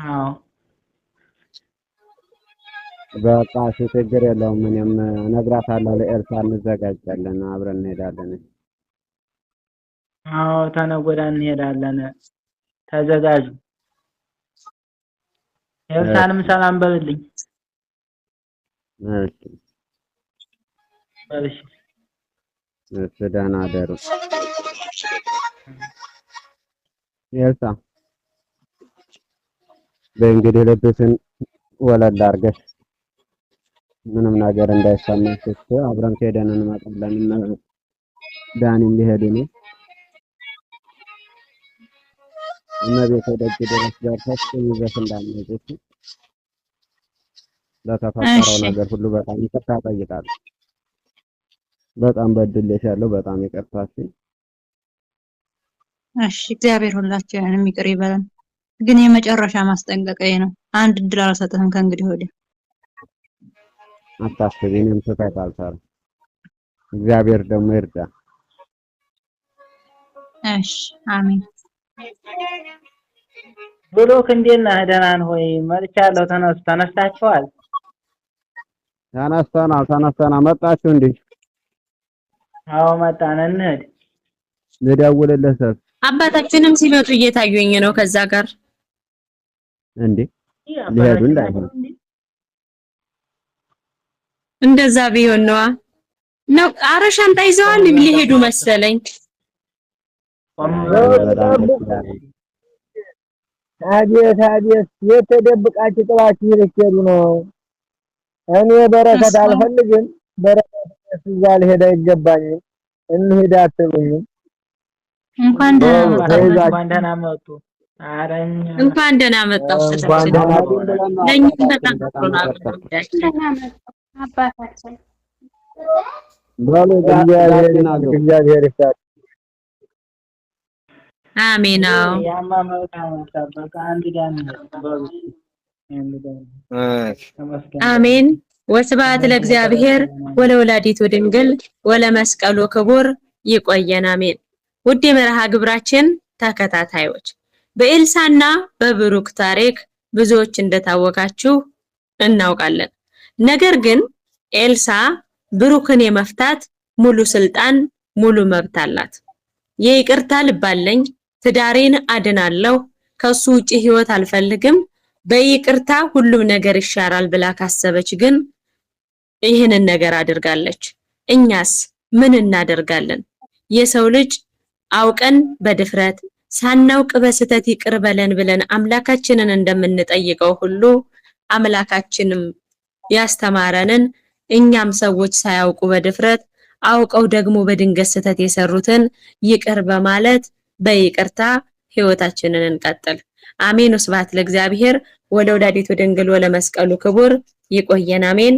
አዎ በቃ እሺ፣ ችግር የለውም። እኔም እነግራታለሁ ለኤልሳ፣ እንዘጋጃለን፣ አብረን እንሄዳለን። አዎ፣ ተነገ ወዲያ እንሄዳለን። ተዘጋጁ። ኤልሳንም ሰላም በልልኝ። እሺ በልሽ። እሺ፣ ደህና አደሩ። ኤልሳ በይ እንግዲህ ልብሽን ወለል አድርገሽ ምንም ነገር እንዳይሰማሽ እሺ። አብረን ሄደን እንመጣለን። እነ ዳኒም ሊሄዱ ነው። እመቤቴ ደጅ ድረስ ደርሰሽ ይዘሽ እንዳትመጪ እሺ። ለተፈጠረው እሺ ነገር ሁሉ በጣም ይቅርታ እጠይቃለሁ። በጣም በድሌሻለሁ። በጣም ይቅርታ። እሺ እሺ፣ እግዚአብሔር ሁላችንንም ይቅር ይበለን። ግን የመጨረሻ ማስጠንቀቂያ ነው። አንድ እድል አልሰጥህም ከእንግዲህ ወዲህ። አታስቢ፣ እኔም ስህተት አልሰራም። እግዚአብሔር ደግሞ ይርዳ። እሺ፣ አሜን። ብሩክ እንዴት ነህ? ደህና ነህ ወይ? መጥቻለሁ። ተነሱ። ተነስታችኋል? ተነስተናል፣ ተነስተናል። መጣችሁ እንዴ? አዎ መጣን። እንሂድ። ልደውልልህ ስል አባታችንም ሲመጡ እየታዩኝ ነው ከዛ ጋር እንዴ ይህ ሊሄዱ አባታችን እንዳይሆን ናቸው እንዴ? እንደዛ ቢሆን ነዋ ነው። አረ ሻንጣ ይዘዋል ሊሄዱ መሰለኝ። ቆም በጣም ደስ ይላል። አቤት አቤት፣ የት ተደብቃችሁ ጥላችሁ ልትሄዱ ነው? እኔ በረከት እሱ አልፈልግም። በረከት እዛ ልሄድ አይገባኝም። እንሂድ አትሉኝም። እንኳን ደህና በሉ መጣህ። ተይዛችሁ እንኳን ደህና መጡ። ኧረ እኛ እንኳን ደህና መጣ እንኳን አባታችን። ደህና ብለን ነው ለእኛም አባታችን። በጣም በጣም ጥሩ ነው ይቅርታ። አብረን ደህና መጡ አባታችን። በሉ እግዚአብሔር ዛኪን ይስጥክ፣ አግቡ። እግዚአብሔር ይስጣችሁ። አሜን። አዎ ያማ መልካም ሀሳብ። በቃ አንድ ጋር እንሂድ። በሉ እሺ፣ አንድ ጋር እንሂድ። ተመስገን። አሜን። ወስብሐት ለእግዚአብሔር ወለወላዲቱ ድንግል ወለመስቀሉ ክቡር። ይቆየን። አሜን። ውድ የመርሃ ግብራችን ተከታታዮች በኤልሳና በብሩክ ታሪክ ብዙዎች እንደታወቃችሁ እናውቃለን። ነገር ግን ኤልሳ ብሩክን የመፍታት ሙሉ ስልጣን፣ ሙሉ መብት አላት። የይቅርታ ልብ አለኝ፣ ትዳሬን አድናለሁ፣ ከሱ ውጪ ህይወት አልፈልግም፣ በይቅርታ ሁሉም ነገር ይሻራል ብላ ካሰበች ግን ይህንን ነገር አድርጋለች። እኛስ ምን እናደርጋለን? የሰው ልጅ አውቀን በድፍረት ሳናውቅ በስህተት ይቅር በለን ብለን አምላካችንን እንደምንጠይቀው ሁሉ አምላካችንም ያስተማረንን እኛም ሰዎች ሳያውቁ በድፍረት አውቀው ደግሞ በድንገት ስህተት የሰሩትን ይቅር በማለት በይቅርታ ህይወታችንን እንቀጥል። አሜን። ወስብሐት ለእግዚአብሔር ወለወላዲቱ ድንግል ወለመስቀሉ ክቡር። ይቆየን። አሜን።